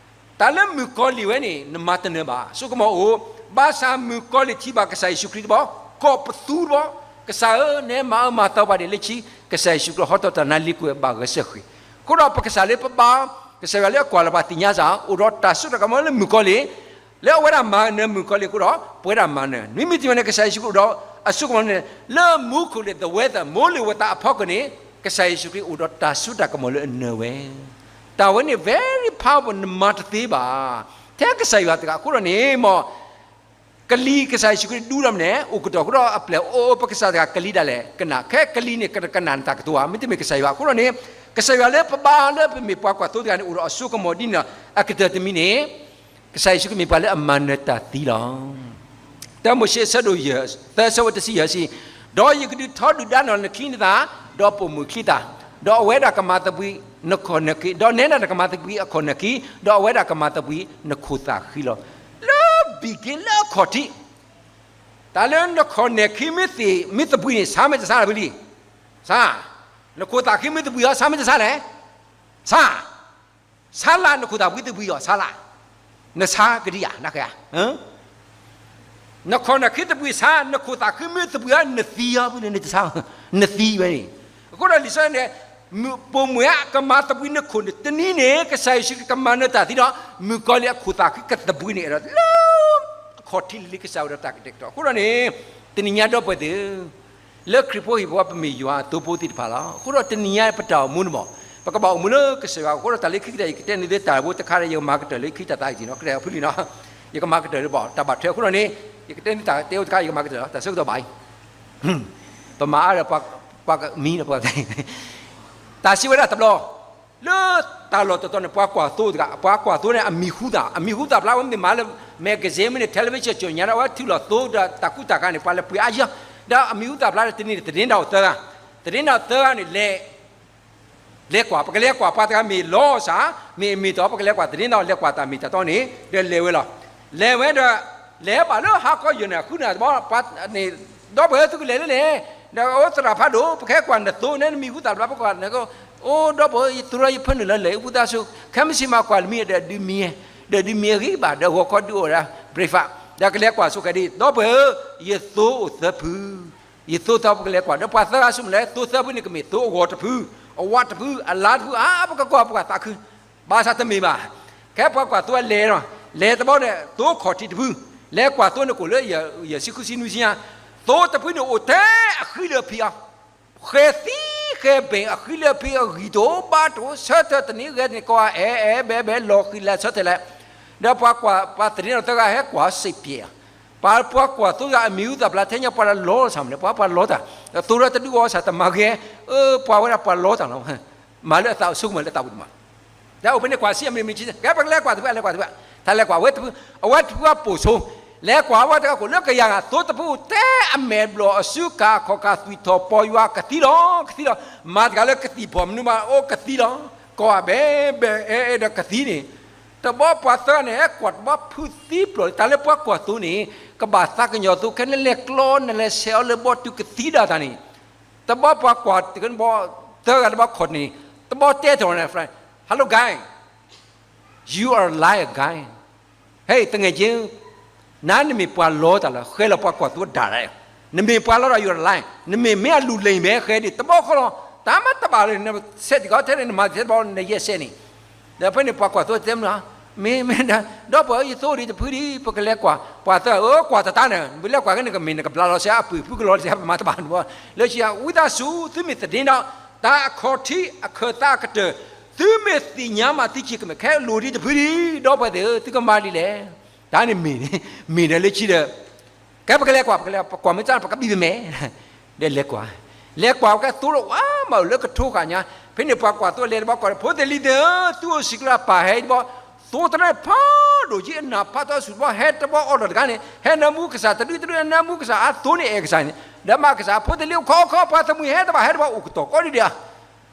တၢ်လၢမုၣ်ကီၤလံၢ်ဝဲန့ၣ် နမၤတနၢၤဘၣ် အစိကမီၤအိၣ်, ဘၣ်ဆၣ်မုၣ်ကီၤလံၢ်ထံၣ်ဘၣ်ကစၢ်ယ့ၣ်ၡူးခရံာ်တဘျီ, ကိးပသူတဘျီ, ကစၢ်ဧၢ, နဟဲမၤအၢမၤသီပှၤဒ်လဲၣ်ခံ, ကစၢ်ယ့ၣ်ၡူးခရံာ်ဟီထီၣ်တၢ်နါလံၤကွံာ်ဘၣ်ဂဲၤဆၢၣ်ဃ့ၢ်. အဃိဒီးပကစၢ်လၢပဘါ, ကစၢ်ယွၤလၢအကွၢ်လီၤပှၤသ့ၣ်ညါစ့ၢ် အိၣ်ဒီးတၢ်စိတၢ်ကမီၤလၢမုၣ်ကီၤလံၢ်, လၢအဝဲဒၣ်မၤနၢၤမုၣ်ကီၤလံၢ်အဃိဒီး ပဝဲဒၣ်မၤနၢၤ, နွံမံၤတမံၤန့ၣ် ကစၢ်ယ့ၣ်ၡူးခရံာ်အိၣ်ဒီးအစိကမီၤန့ၣ် လၢမူခိၣ်လံၢ် the weather မိုးလေဝသ အဖီခိၣ်န့ၣ် ကစၢ်ယ့ၣ်ၡူးခရံာ်အိၣ်ဒီးတၢ်စိတၢ်ကမီၤလၢအနၢၤဝဲ, တၢ်ဝဲန့ၣ် very powerful နမၤတသ့ဘၣ်, ထဲကစၢ်ယွၤတဂၤအဃိဒီးန့ၣ် မ်ကလံၤကစၢ်ယ့ၣ်ၡူးခရံာ်ဒူဒီးမနုၤလဲၣ် အိၣ်ကတီၢ်အဃိဒီးအပျဲၢ်အိၣ် ပကစၢ်တဂၤကလံၤဒၣ်လဲာ် ကနၣ် ခဲကလံၤန့ၣ် ကကနၣ်နတၢ်ကတိၤဧါ, မ့တမ့ၢ်ကစၢ်ယွၤအဃိဒီးန့ၣ် ကစၢ်ယွၤလၢပဘါလၢပမ့ၢ်ပှၤကွၢ်သိတဂၤန့ၣ် အိၣ်ဒီးအစိကမီၤဒ်န့ၣ်ဒီး အကတၢၢ်တမံၤန့ၣ် ကစၢ်ယ့ၣ်ၡူးခရံာ်မ့ၢ်ပှၤလၢအမၤနၢၤတၢ်သံလီၤ. တၢမိၤၡ့အဆၢဒိၣ်ယဲၢ် သၢဆၢဖိတဆံယဲၢ်စံး, ဒီးယကဒုးထီဒုၣ်ဒါန့ၢ်နခံနသၣ်, ဒီးပိာ်မုၣ်ချံသၣ်, ဒီးအဝဲဒၣ်ကမၤသဘှံးနခီၣ်နၢၣ်ခံ, ဒီးနဲဒၣ်တၢ်ကမၤသဘှံးအခီၣ်နၢၣ်ခံ, ဒီးအဝဲဒၣ်ကမၤသဘှံးနခိၣ်သၣ်ဃံလီၤ. လၢ begin လၢအခီၣ်ထံး တၢ်လၢနခီၣ်နၢၣ်ခံမ့ၢ်သ့ၣ် မ့ၢ်သဘှံးန့ၣ် ဆါမ့ၢ်တဆါလၢၤဖဲလံ, ဆါ, နခိၣ်သၣ်ဃံမ့ၢ်သဘှံးအီၤ ဆါမ့ၢ်တဆါလဲၣ်, ဆါ ဆါလၢနခိၣ်သၣ်ဖှံသဘှံးအီၤ ဆါလၢ, နဆါကဒံဧါ နကဲဧါ, နခီၣ်နၢၣ်ခံသဘှံးဆါ နခိၣ်သၣ်ဃံမ့ၢ်သဘှံးအီၤ နသံအီၤဖဲန့ၣ် နတဆါ, နသံဝဲန့ၣ်. အဃိဒီးလံာ်စီဆှံန့ၣ် ပိာ်မုၣ်အကမၤသဘှံးနခိၣ်န့ၣ် တနံၤန့ၣ် ကစၢ်ယ့ၣ်ၡူးခရံာ်ကမၤနၢၤတၢ်သံဒီး မုၣ်ကီၤလံၢ်အခိၣ်သၣ်ဃံကသဘှံးန့ၣ် အဲၣ်ဒိးလၢ အခီၣ်ထံးလံၤလံၤကစၢ်ဝဲဒီးတၢ်ကတဲာ်ကတီၤ. အဃိဒီးန့ၣ် တနံၤညါဒီပုၢ်ဝဲၢ်သ့ၣ် လၢခရံာ်ဖိဟံၣ်ဖိဃီဖိ ပမ့ၢ်ယွၤအသိဖိသ့ၣ်တဖၣ်လီၤ. အဃိဒီးတနံၤညါပတၢ်အိၣ်မူန့ၣ်မး ပကဘၣ်အိၣ်မူလၢကစၢ်ယွၤအဃိဒီး တၢ်လၢခံကတၢၢ် ယကတဲန့ၢ်သုတၢ်ဖိတခါဒီး ယကမၤကတၢၢ်လၢခံတၢ်သးကံၢ်နီၤ ကတဲအဖုလံနီၤ ယကမၤကတၢၢ်လၢဘၣ် တၢ်ဘၣ်ထွဲအဃိဒီးန့ၣ် ယကတဲန့ၢ်တၢ်တဲအိၣ်တခါ ယကမၤကတၢၢ်လီၤ တၢ်ဆၢကတီၢ်ဘၣ်အံၤ ပမၤအါဒီးပှၤကမံဒီးပှၤ တၢ်စံးဝဲဒၣ်တဘျီ လၢတၢ်လီၢ်တတီၤန့ၣ် ပှၤကွၢ်သိတဂၤ ပှၤကွၢ်သိန့ၣ် အမံၤဟူသၣ် အမံၤဟူသၣ်ဖျါဝဲမ့ၢ်မၤလၢ magazine မ့ၢ်န့ၣ် television ကၠီၣ်ညါဒီး အဝဲထုးလီၤသိဒီးတၢ်ကူတၢ်ကၤန့ၣ် ပှၤလဲၤပှ့ၤအါယီၤ ဒီးအမံၤဟူသၣ်ဖျါဒီးတနံၤန့ၣ် သတင်းထောက်သၢဂၤ သတင်းထောက်သၢဂၤန့ၣ် လဲၤ လဲၤကွၢ် ပကလဲၤကွၢ်ပှၤတဂၤမ့ၢ်လီၤစၢ် မ့ၢ်အမ့ၢ်တီ ပကလဲၤကွၢ် သတင်းထောက် လဲၤကွၢ်တၢ်မ့ၢ်တၢ်တီန့ၣ် ဒီးလဲၤဝဲလီၤ. လဲၤဝဲဒီး လဲၤဘၣ်လၢဟါခီယဲၢ်နၣ်ရံၣ်ဃုနၣ်ရံၣ်တဘျီ ပှၤန့ၣ် ဒီပုၢ်ဝဲၢ်သုကလဲၤလၢလဲၣ် ဒီးအိၣ်သရၣ်ဖးဒိၣ် ပကဟဲကွၢ်နသိန့ၣ် နမံၤဟူသၣ်ဖျါ ပကွၢ်နသိ အိၣ်ဒီပုၢ်ဝဲၢ် ယသိဒီးယဖၢနုာ်လီၤလဲၤ ယဖူသးဆိ ခဲမုၢ်ဆ့ၣ်မၤကွၢ်လၢမံၤဒီးဒုးမံၤ ဒီးဒုးမံၤအဂ့ၤဘၣ် ဒီးဂီၤခီဒုးအိၣ်ဝဲဒၣ် breakfast ဒီးကလဲၤကွၢ်ဆိခဲဒ် ဒီပုၢ်ဝဲၢ် ယသိအိၣ်သၢဖု ယသိသီပကလဲၤကွၢ် ဒီးပှၤသၢဂၤဆိမ့ၢ်လဲၣ် သိသၢဖုန့ၣ် ကမ့ၢ်သိအဂီၤတဖု အဝးတဖု အလါတဖု အါ ပကကွၢ်ပှၤသးခု ဘၣ်ဆၣ်တမ့ၢ်ဘၣ် ခဲပှၤကွၢ်သိအလဲၤလီၤ လဲၤတဘျီန့ၣ် သိခီၣ်ထံးတဖု လဲၤကွၢ်သိန့ၣ်ကိၣ်လၢ ယဆံဃုဆံနွံဆံညါ သိတဖုန့ၣ်အိၣ်ထဲအဃံလၢအဖံးအီၤ ဃဲၤသံဃဲၤဘဲၣ်အဃံလၢအဖံးအီၤ ဂံၢ်တအိၣ်ဘါတအိၣ် ဆၢထၢၣ်တနံၤဂဲၤတနံၤ ကိးဂၤအဲၣ်အဲၣ်ဘဲဘဲ လီၤဃံၤလၤဆၢထၢၣ်လဲၣ် ဒီးပှၤကွၢ် ပှၤသန့ၤဒီးသၢဂၤဟဲကွၢ်စံးပျဲး ပှၤ ပှၤကွၢ်သိဂၤအမံၤဟူသၣ်ဖျါ ထဲညါပှၤလၢလီၤစၢ်မနုၤ ပှၤ ပှၤလီၤတၢ် သိဒီးတဒုးဂီၤစၢ်တမၤဂ့ၤ အၢ ပှၤဝဲဒၣ်ပှၤလီၤတၢ်လီၤ မၤလၢအသးအိၣ်ဆိကမိၣ်လၢအသးပူၤတမၤ ဒီးအိၣ်ဖဲန့ၣ်ကွၢ်စံးအမံၤမံၤ ကဲပကလဲၤကွၢ်တဖု လဲၤကွၢ်တဖု တၢ်လဲၤကွၢ်ဝဲတဖု အဝဲတဖုအပိာ်ဆိ လဲၤကွၢ်ဝဲတဂၤခိၣ်လၢကယၤဂၤ သိတဖုအိၣ်ထဲအမဲာ်ဘျီၣ်အစုကၤခီၣ်ကၤသွံၣ်ထီၣ်ပီယွၤကသံလီၤ ကသံလီၤ မၤတဂၤလၢကသံၣ်ဖီၣ်မနုၤမးအိၣ်ကသံလီၤ ကိးဘဲဘဲအဲၣ်အဲၣ်ဒီးကသံန့ၣ်, တဘျီပှၤသၢဂၤန့ၣ် ဟဲကွၢ်တဘျီဖုးသံပျိာ်လံ တၢ်လၢပှၤကွၢ်သိန့ၣ် ကဘၣ်သးကညီၤသိခဲ နလဲၤကျီ နလဲၤဆဲးအီၤလၢဘီတုၤကသံဒၣ်တၢ်န့ၣ်, တဘျီပှၤကွၢ်တဘျီ သၢဂၤတဘျီခီၣ်န့ၣ်, တဘျီတဲထီၣ်န့ၣ်, Hello guy, you are a liar guy. ဟဲ သူငယ်ချင်း, နၤနမ့ၢ်ပှၤလီတၢ်လီၤ, ဃဲလီၤပှၤကွၢ်သိဒၣ်လဲာ်, နမ့ၢ်ပှၤလီဒီး you are a liar, နမ့ၢ်မ့ၢ်အလူၤလ့ၣ်ဘဲဃဲဒၣ် တဘျီဃီလီၤ, တၢ်မၤတဘၣ်လၢ နဆဲးတံၢ်ကီထဲန့ၣ် နမၤတသ့တဘျီ နယဲၢ်စဲးန့ၣ်, ဒီးဖဲန့ၣ်ပှၤကွၢ်သိတဲမနုၤ, မ့ၢ်မ့ၢ်ဒၣ် ဒီပုၢ်ဝဲၢ် ယသိဒံးတဖုဒံး ပကလဲၤကွၢ်, ပှၤသၢဂၤ အၢ ကွၢ်တၢ်တၢ်န့ၣ် ပလဲၤကွၢ်က့ၤ နကမ့ၢ်နကဘျါလီၤစ့ၢ် အပုၢ်ဖုကလီၤစ့ၢ် ပမၤတဘၣ်န့ၣ်ဘၣ်, လၢခံ ဝံသးစူၤ သုမ့ၢ်သဒ့ဒီး တၢ်အခီၣ်ထံးအခၢၣ်သးအကတၢၢ် သုမ့ၢ်သ့ၣ်ညါမၤသံခံကမဲာ် ခဲအံၤလိၣ်ဒံးတဖုဒံး ဒီပုၢ်ဝဲၢ်သ့ၣ်ဧၢ သုကမၤဒ်လဲၣ်, တၢ်န့ၣ်မ့ၢ်, မ့ၢ်ဒီးလၢခံဒီး ကဲပကလဲၤကွၢ် ပကလဲၤကွၢ်မ့ၢ်တၢ် ပကဘံၣ်ပမဲာ်, ဒီးလဲၤကွၢ်, လဲၤကွၢ်ဝဲကဲသိဒီးဝဲမၤအိၣ်လၢကထိဃာ်ညါ, ဖဲန့ၣ်ပှၤကွၢ်သိလဲၤတဘျီကွၢ် ဖိသ့ၣ်လံၤသ့ၣ်ဧၢ သုအိၣ်စံးကလၢပၢ်ဟဲတဘျီ, သိတရၢဖးဒိၣ်က့ အနၢ်ဖးထီဆူၣ်တဘျီ ဟဲတဘျီအီၣ်ဒီးတဂၤန့ၣ် ဟဲနၢမူကစၢ်တဒုတဒု နၢမူကစၢ်အသိန့ၣ်အဲၣ်ကစၢ်န့ၣ် ဒီးမၤကစၢ် ဖိသ့ၣ်လံၤအိၣ်ခိးခိး ပှၤသးမုာ်ဟဲတဘၣ် ဟဲတဘျီအိၣ်ကတီၢ်ကီဒုဒဲး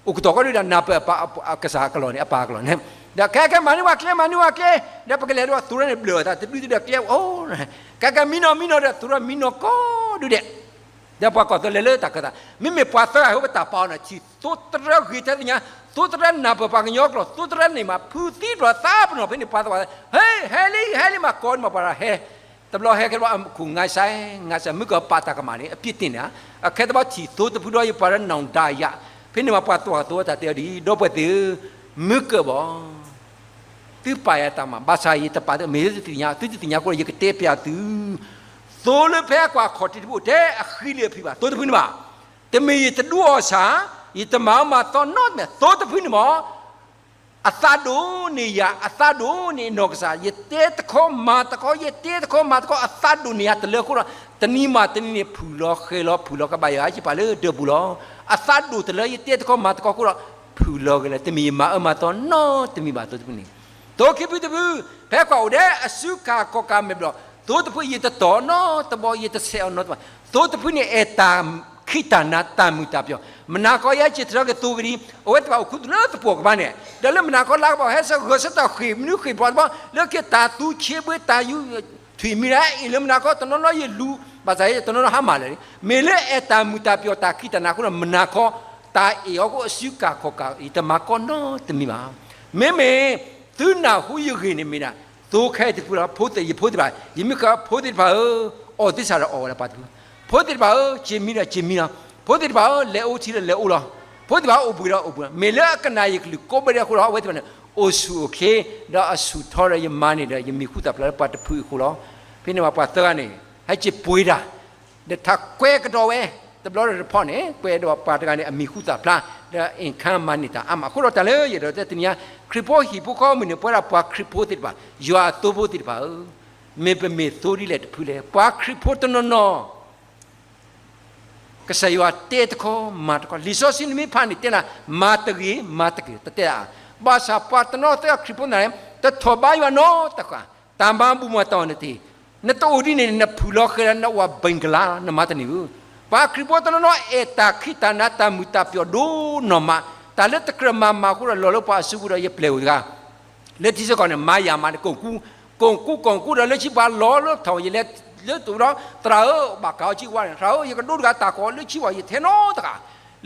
အိၣ်ကတီၢ်ကီဒုဒဲး နၢ်ပၢၢ်အကစၢ်အကလီၢ်န့ၣ် အပၢ်အကလီၢ်န့ၣ်, ဒီးခဲကဲမၤန့ၢ်ဝဲကျဲ မၤန့ၢ်ဝဲကျဲ, ဒီးပကလဲၤဒီးသိတရၢန့ၣ် ဘျၢၣ်အသးတဒုတဒုဒီးကျဲအိၣ်, ခဲကဲမံနီၤမံနီၤဒီး သိတရၢမံနီၤကီဒုဒဲး ဒီးပှၤကွၢ်သိလဲၤလၢတၢ်ခၢၣ်သး မ့မ့ၢ်ပှၤသၢဂၤဟဲဝဲပတၢ်ပာ်အီၤန့ၣ် ထံၣ်သိတရၢဂ့ၤထဲသ့ၣ်ညါ, သိတရၢနၢ်ပၢၢ်ပှၤကညီကျိာ် သိတရၢန့ၣ်မး ဖုးသံပျိာ်သးပနီၣ်ဖဲန့ၣ် ပှၤသၢဂၤ ဟဲ ဟဲလံ ဟဲလံမး ကိးန့ၢ်မးပှၤဒီးဟဲ, တဘျီဟဲခဲတဘျီ အခိၣ်ငါစဲ ငါစဲ မုၢ်ကပာ်တၢ်ကမၣ်န့ၣ် အပြစ်တင်တာ, အခဲတဘျီထံၣ်သိတဖုဒီးယပှၤဒီးနီၢ်ဒါယၤ, ဖဲန့ၣ်မးပှၤကွၢ်သိတၢ်တဲအီၤဒ်အံၤ ဒီပုၢ်ဝဲၢ်သ့ၣ်ဧၢ, မုၢ်ကပာ် သုပာ်ယၤတၢ်မၤ ဘၣ်ဆၣ်ယတပာ်တမ့ၢ်သုတသ့ၣ်ညါ သုတသ့ၣ်ညါအဃိဒီး ယကတဲပျးသု, သိလၢဖဲကွၢ်ခီၣ်ထံးတဖုအိၣ်ထဲအဃံလၢအဖံးဘၣ် သိတဖုန့ၣ်ဘၣ်, တမ့ၢ်ယတဒူအီၣ်ဆၣ်, ယတမၤအၢမၤသီနီတမံၤ သိတဖုန့ၣ်မး, အသးဒိၣ်န့ၢ်ယၤ အသးဒိၣ်န့ၢ်နီၢ်ကစၢ် ယတဲတခီမၤတခီ ယတဲတခီမၤတခီ အသးဒိၣ်န့ၢ်ယၤတလၢအဃိဒီး တနံၤမးတနံၤန့ၣ် ဖုၣ်လီၤဃဲၤလီၤ ဖုၣ်လီၤကဘၣ်ယၤ ဟဲက့ၤပာ်လၢဒၢးပူၤလီၤ. အသးဒိၣ်တလၢယတဲတခီမၤတခီအဃိဒီး ဖုၣ်လီၤဃဲၤလီၤ တမ့ၢ်ယမၤအၢမၤသီနီတမံၤဘၣ် သိတဖုန့ၣ်, သိခံဖုတဖု, ဖဲကွၢ်အိၣ်ဒီးအစုကၤခီၣ်ကၤမဲာ်ဘျီၣ် သိတဖု ယတတီၢ်နီတဘျီ ယတဆဲးအီၤနီတဘျီ, သိတဖုန့ၣ် အဲၣ်တၢ်ခံးတၢ်နၤတၢ်မုာ်တၢ်ပျီၤ, မနၤခီယဲက့ၤတြီက့ၤသိကဒံ, အဝဲသ့ၣ်ဘၣ်အိၣ်ခူသူၣ်လၢသပှၢ်ကမၣ်န့ၣ်, ဒီးလၢမနၤခီလၢကဘၣ်ဟဲဆၢဂၢၢ်ဆၢတၢ်ဃ့ၢ်မနုၤဃ့ၢ်ပျီတဘျီ လၢက့ၤတၢ်သူဆ့ဘှ့တၢ်ယူၤ ထွံၣ်မံၤဒၣ်အံၤလၢမနၤခီတနီၤနီၤယလူၤ ဘၣ်ဆၣ်ယဲတနီၤနီၤဟါမၢ်လၢာ်န့ၣ် မ့ၢ်လၢအဲၣ်တၢ်မုာ်တၢ်ပျီၤတၢ်ခံးတၢ်နၤအဃိဒီး မနၤခီ တၢ်အဲၣ်အီၤကအိၣ်အစုကၤခီၣ်ကၤ ယတမၤကီနီတမံၤဘၣ်. မ့မ့ၢ်သုနၢ်ဟူယဂ့ၢ်န့ၣ်မ့ၢ်ဒၣ် သိခဲတဖုလီၤ ဖိသ့ၣ်ယဖိသ့ၣ်တဖၣ် ယမ့ၢ်ဃးဖိသ့ၣ်တဖၣ်ဧၢ, အီၣ်သ့စၢ်ဒီးအီၣ်ဝဲဒၣ်ပှၤတဖု, ဖိသ့ၣ်တဖၣ်ဧၢ စ့မံဒီးစ့မံလီၤ, ဖိသ့ၣ်တဖၣ်ဧၢ လဲၤအိၣ်ထံဒီးလဲၤအိၣ်လီၤ, ဖိသ့ၣ်တဖၣ်အိၣ်ဘှံးဒီးအိၣ်ဘှံးလီၤ, မ့ၢ်လၢအကနၣ်ယကလုၢ်ကိးဘ့ၣ်ဒဲးအဃိဒီး အဝဲသ့ၣ်တဖၣ်န့ၣ် အိၣ်ဆူၣ်အိၣ်ချ့ ဒီးအဆူၣ်ထီဒီးယမၤန့ၢ်ဒီးယမံၤဟူသၣ်ဖျါလၢပှၤတဖုအံၤအဃိလီၤ. ဖဲန့ၣ်မးပှၤသၢဂၤန့ၣ် ဟဲက့ၤပှ့ၤတၢ် ဒီးထးကွဲကဒီးဝဲ တဘျီဒီးတဖီန့ၣ် ကွဲဒီးပှၤတဂၤန့ၣ် အမံၤဟူသၣ်ဖျါ ဒီး income မၤန့ၢ်တၢ်အါမး အဃိဒီးတၢ်လၢယအဲၣ်ဒိးတဲတနံၤညါ ခရံာ်ဖိဟံၣ်ဖိဃီဖိမုၢ်န့ၣ် ပဝဲဒၣ်ပှၤခရံာ်ဖိသ့ၣ်တဖၣ် ယွၤအသိဖိသ့ၣ်တဖၣ်ဧၢ, မ့ၢ်ပမ့ၢ်သိဒ်လဲၣ်တဖုလဲၣ် ပှၤခရံာ်ဖိတနီၤနီၤ ကစၢ်ယွၤတဲတခီ မၤတခီ, လံာ်စီဆှံနမ့ၢ်ဖးန့ၣ်တဲနၤ မၤတဂ့ၤ မၤတဂ့ၤ တတဲအါ, ဘၣ်ဆၣ်ပှၤတနီၤသ့ၣ်ခရံာ်ဖိန့ၣ် တထီၣ်ဘါယွၤနီတဃၣ်, တၢ်မၤဘူၣ်မၤတီၢ်နတ့ၢ်, နတအိၣ်ဒ်န့ၣ် နဖုၣ်လီၤဃဲၤလီၤ နဝၤဘိၣ်ကလါလီၤ နမၤတန့ၢ်ဧၢ, ပှၤခရံာ်ဖိတနီၤနီၤ အဲၣ်တၢ်ခံးတၢ်နၤ တၢ်မုာ်တၢ်ပျီၤဒိၣ်နီၢ်မး, တၢ်လၢတကြၢးမၤမၤအဃိဒီး လီၤလၢပှၤအစုပူၤဒီး ယပျဲၢ်အိၣ်တဂၤ လၢထံဆၢကီၢ်န့ၣ် မၤယၤမးန့ၣ် ကိၢ်ကူ, ကိၢ်ကူ ကိၢ်ကူဒီး လၢခံပှၤလီၤလၢထီၣ် ယလဲၤလၢတအိၣ်ဒီး သရၣ်ဧၢ ဘၣ်ကးအီၤဆံဝါန့ၣ် သရၣ်ဧၢ ယကဒိတဂၤတၢ်ကီၢ်လၢခံဝဲ ယထဲနီတဂၤ,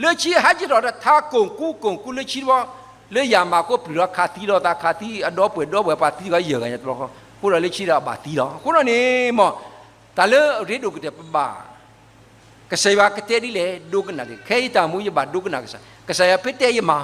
လၢခံဟဲက့ၤထီၣ်ဒီး ထါကိၢ်ကူ ကိၢ်ကူလၢခံတဘျီ, လၢယၤမၤအဃိ ပျုၢ်ဒီးခးသံလီၤသး ခးသံအဒီပုၢ်ဝဲၢ်ဒီပုၢ်ဝဲၢ် ပှၤသံတဂၤယဲၢ်ဂၤညါတဘျီဃီ, အဃိဒီးလၢခံဒီးအဘၣ်သံလီၤ. အဃိဒီးန့ၣ်မး တၢ်လၢအရ့ဒိၣ်ကတၢၢ်ပဘၣ် ကစၢ်ယွၤကတဲဒ်လဲၣ် ဒိကနၣ်ဒ်လဲၣ်, ခဲအံၤတၢ်မူယဘၣ်ဒိကနၣ်ကစၢ်, ကစၢ်ယွၤဖဲတဲယမၤ,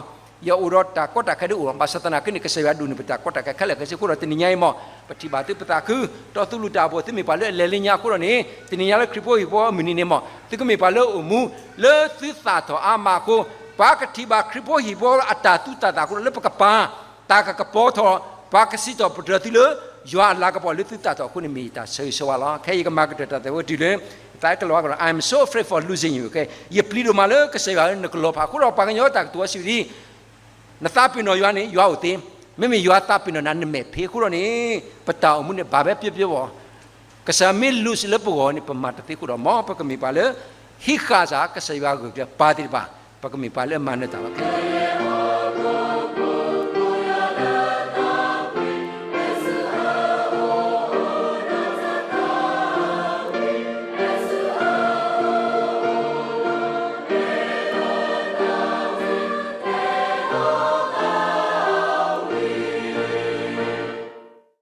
ယအိၣ်ဒီးတၢ်ကီတၢ်ခဲဒ်အိၣ်လီၤ, ဘၣ်ဆၣ်သနာ်က့န့ၣ် ကစၢ်ယွၤဒိၣ်န့ၢ်ပတၢ်ကီတၢ်ခဲခဲလၢာ်ခဲဆ့အဃိဒီး တနံၤညါအံၤမး ပထံၣ်ဘၣ်သုပသးခု, ဒီးသုလူၤတၢ်အဖီခိၣ် သုမ့ၢ်ပှၤလၢအလဲၤလၢညါအဃိဒီးန့ၣ် တနံၤညါလၢခရံာ်ဖိဟံၣ်ဖိအမုၢ်နံၤန့ၣ်မး သုကမ့ၢ်ပှၤလၢအအိၣ်မူ လၢသုသၣ်ထီၣ်အါမးအဃိ, ပှၤကထံၣ်ဘၣ်ခရံာ်ဖိဟံၣ်ဖိအတၢ်သူၣ်တၢ်သၣ်အဃိဒီး လၢပကပၤ တၢ်ကကပီၤထီၣ်, ပှၤကစံးထီၣ်ပတြၢၤသုလၢ ယွၤအလၤကပီၤလၢသုသၣ်ထီၣ်အဃိန့ၣ် မ့ၢ်ယတၢ်ဆၢဂ့ၤဆၢဝါလီၤ. ခဲအံၤယကမၤကတၢၢ်တၢ်သဲဝဲတုၤလၢ သးကလီၤကဒီး I'm so afraid for losing you, ခဲ ယပျံၤဒိၣ်မးလၢကစၢ်ယွၤဧၢ နကလီၤဖးအဃိဒီး ပှၤကညီတၢ်ကတိၤအီၤစံးဝဲဒ်အံၤ, နသးပ့ၤနီၣ်ယွၤန့ၣ် ယွၤအိၣ်သ့, မ့မ့ၢ်ယွၤသးပ့ၤနီၣ်နၤ နမဲာ်ဖ့အဃိဒီးန့ၣ် ပတၢ်အိၣ်မူန့ၣ် ဘၣ်ဝဲပျီပျီဘၣ်, ကစၢ်မ့ၢ် lose လၢပဂီၢ်န့ၣ် ပမၤတသ့အဃိဒီး မ်ပကမ့ၢ်ပှၤလၢ ဟံးဃာ်စၢ် ကစၢ်ယွၤဂၢၢ်ကျၢၤပၢ်သ့ၣ်တဖၣ်, ပကမ့ၢ်ပှၤလၢအမၤနၢၤတၢ်လီၤ.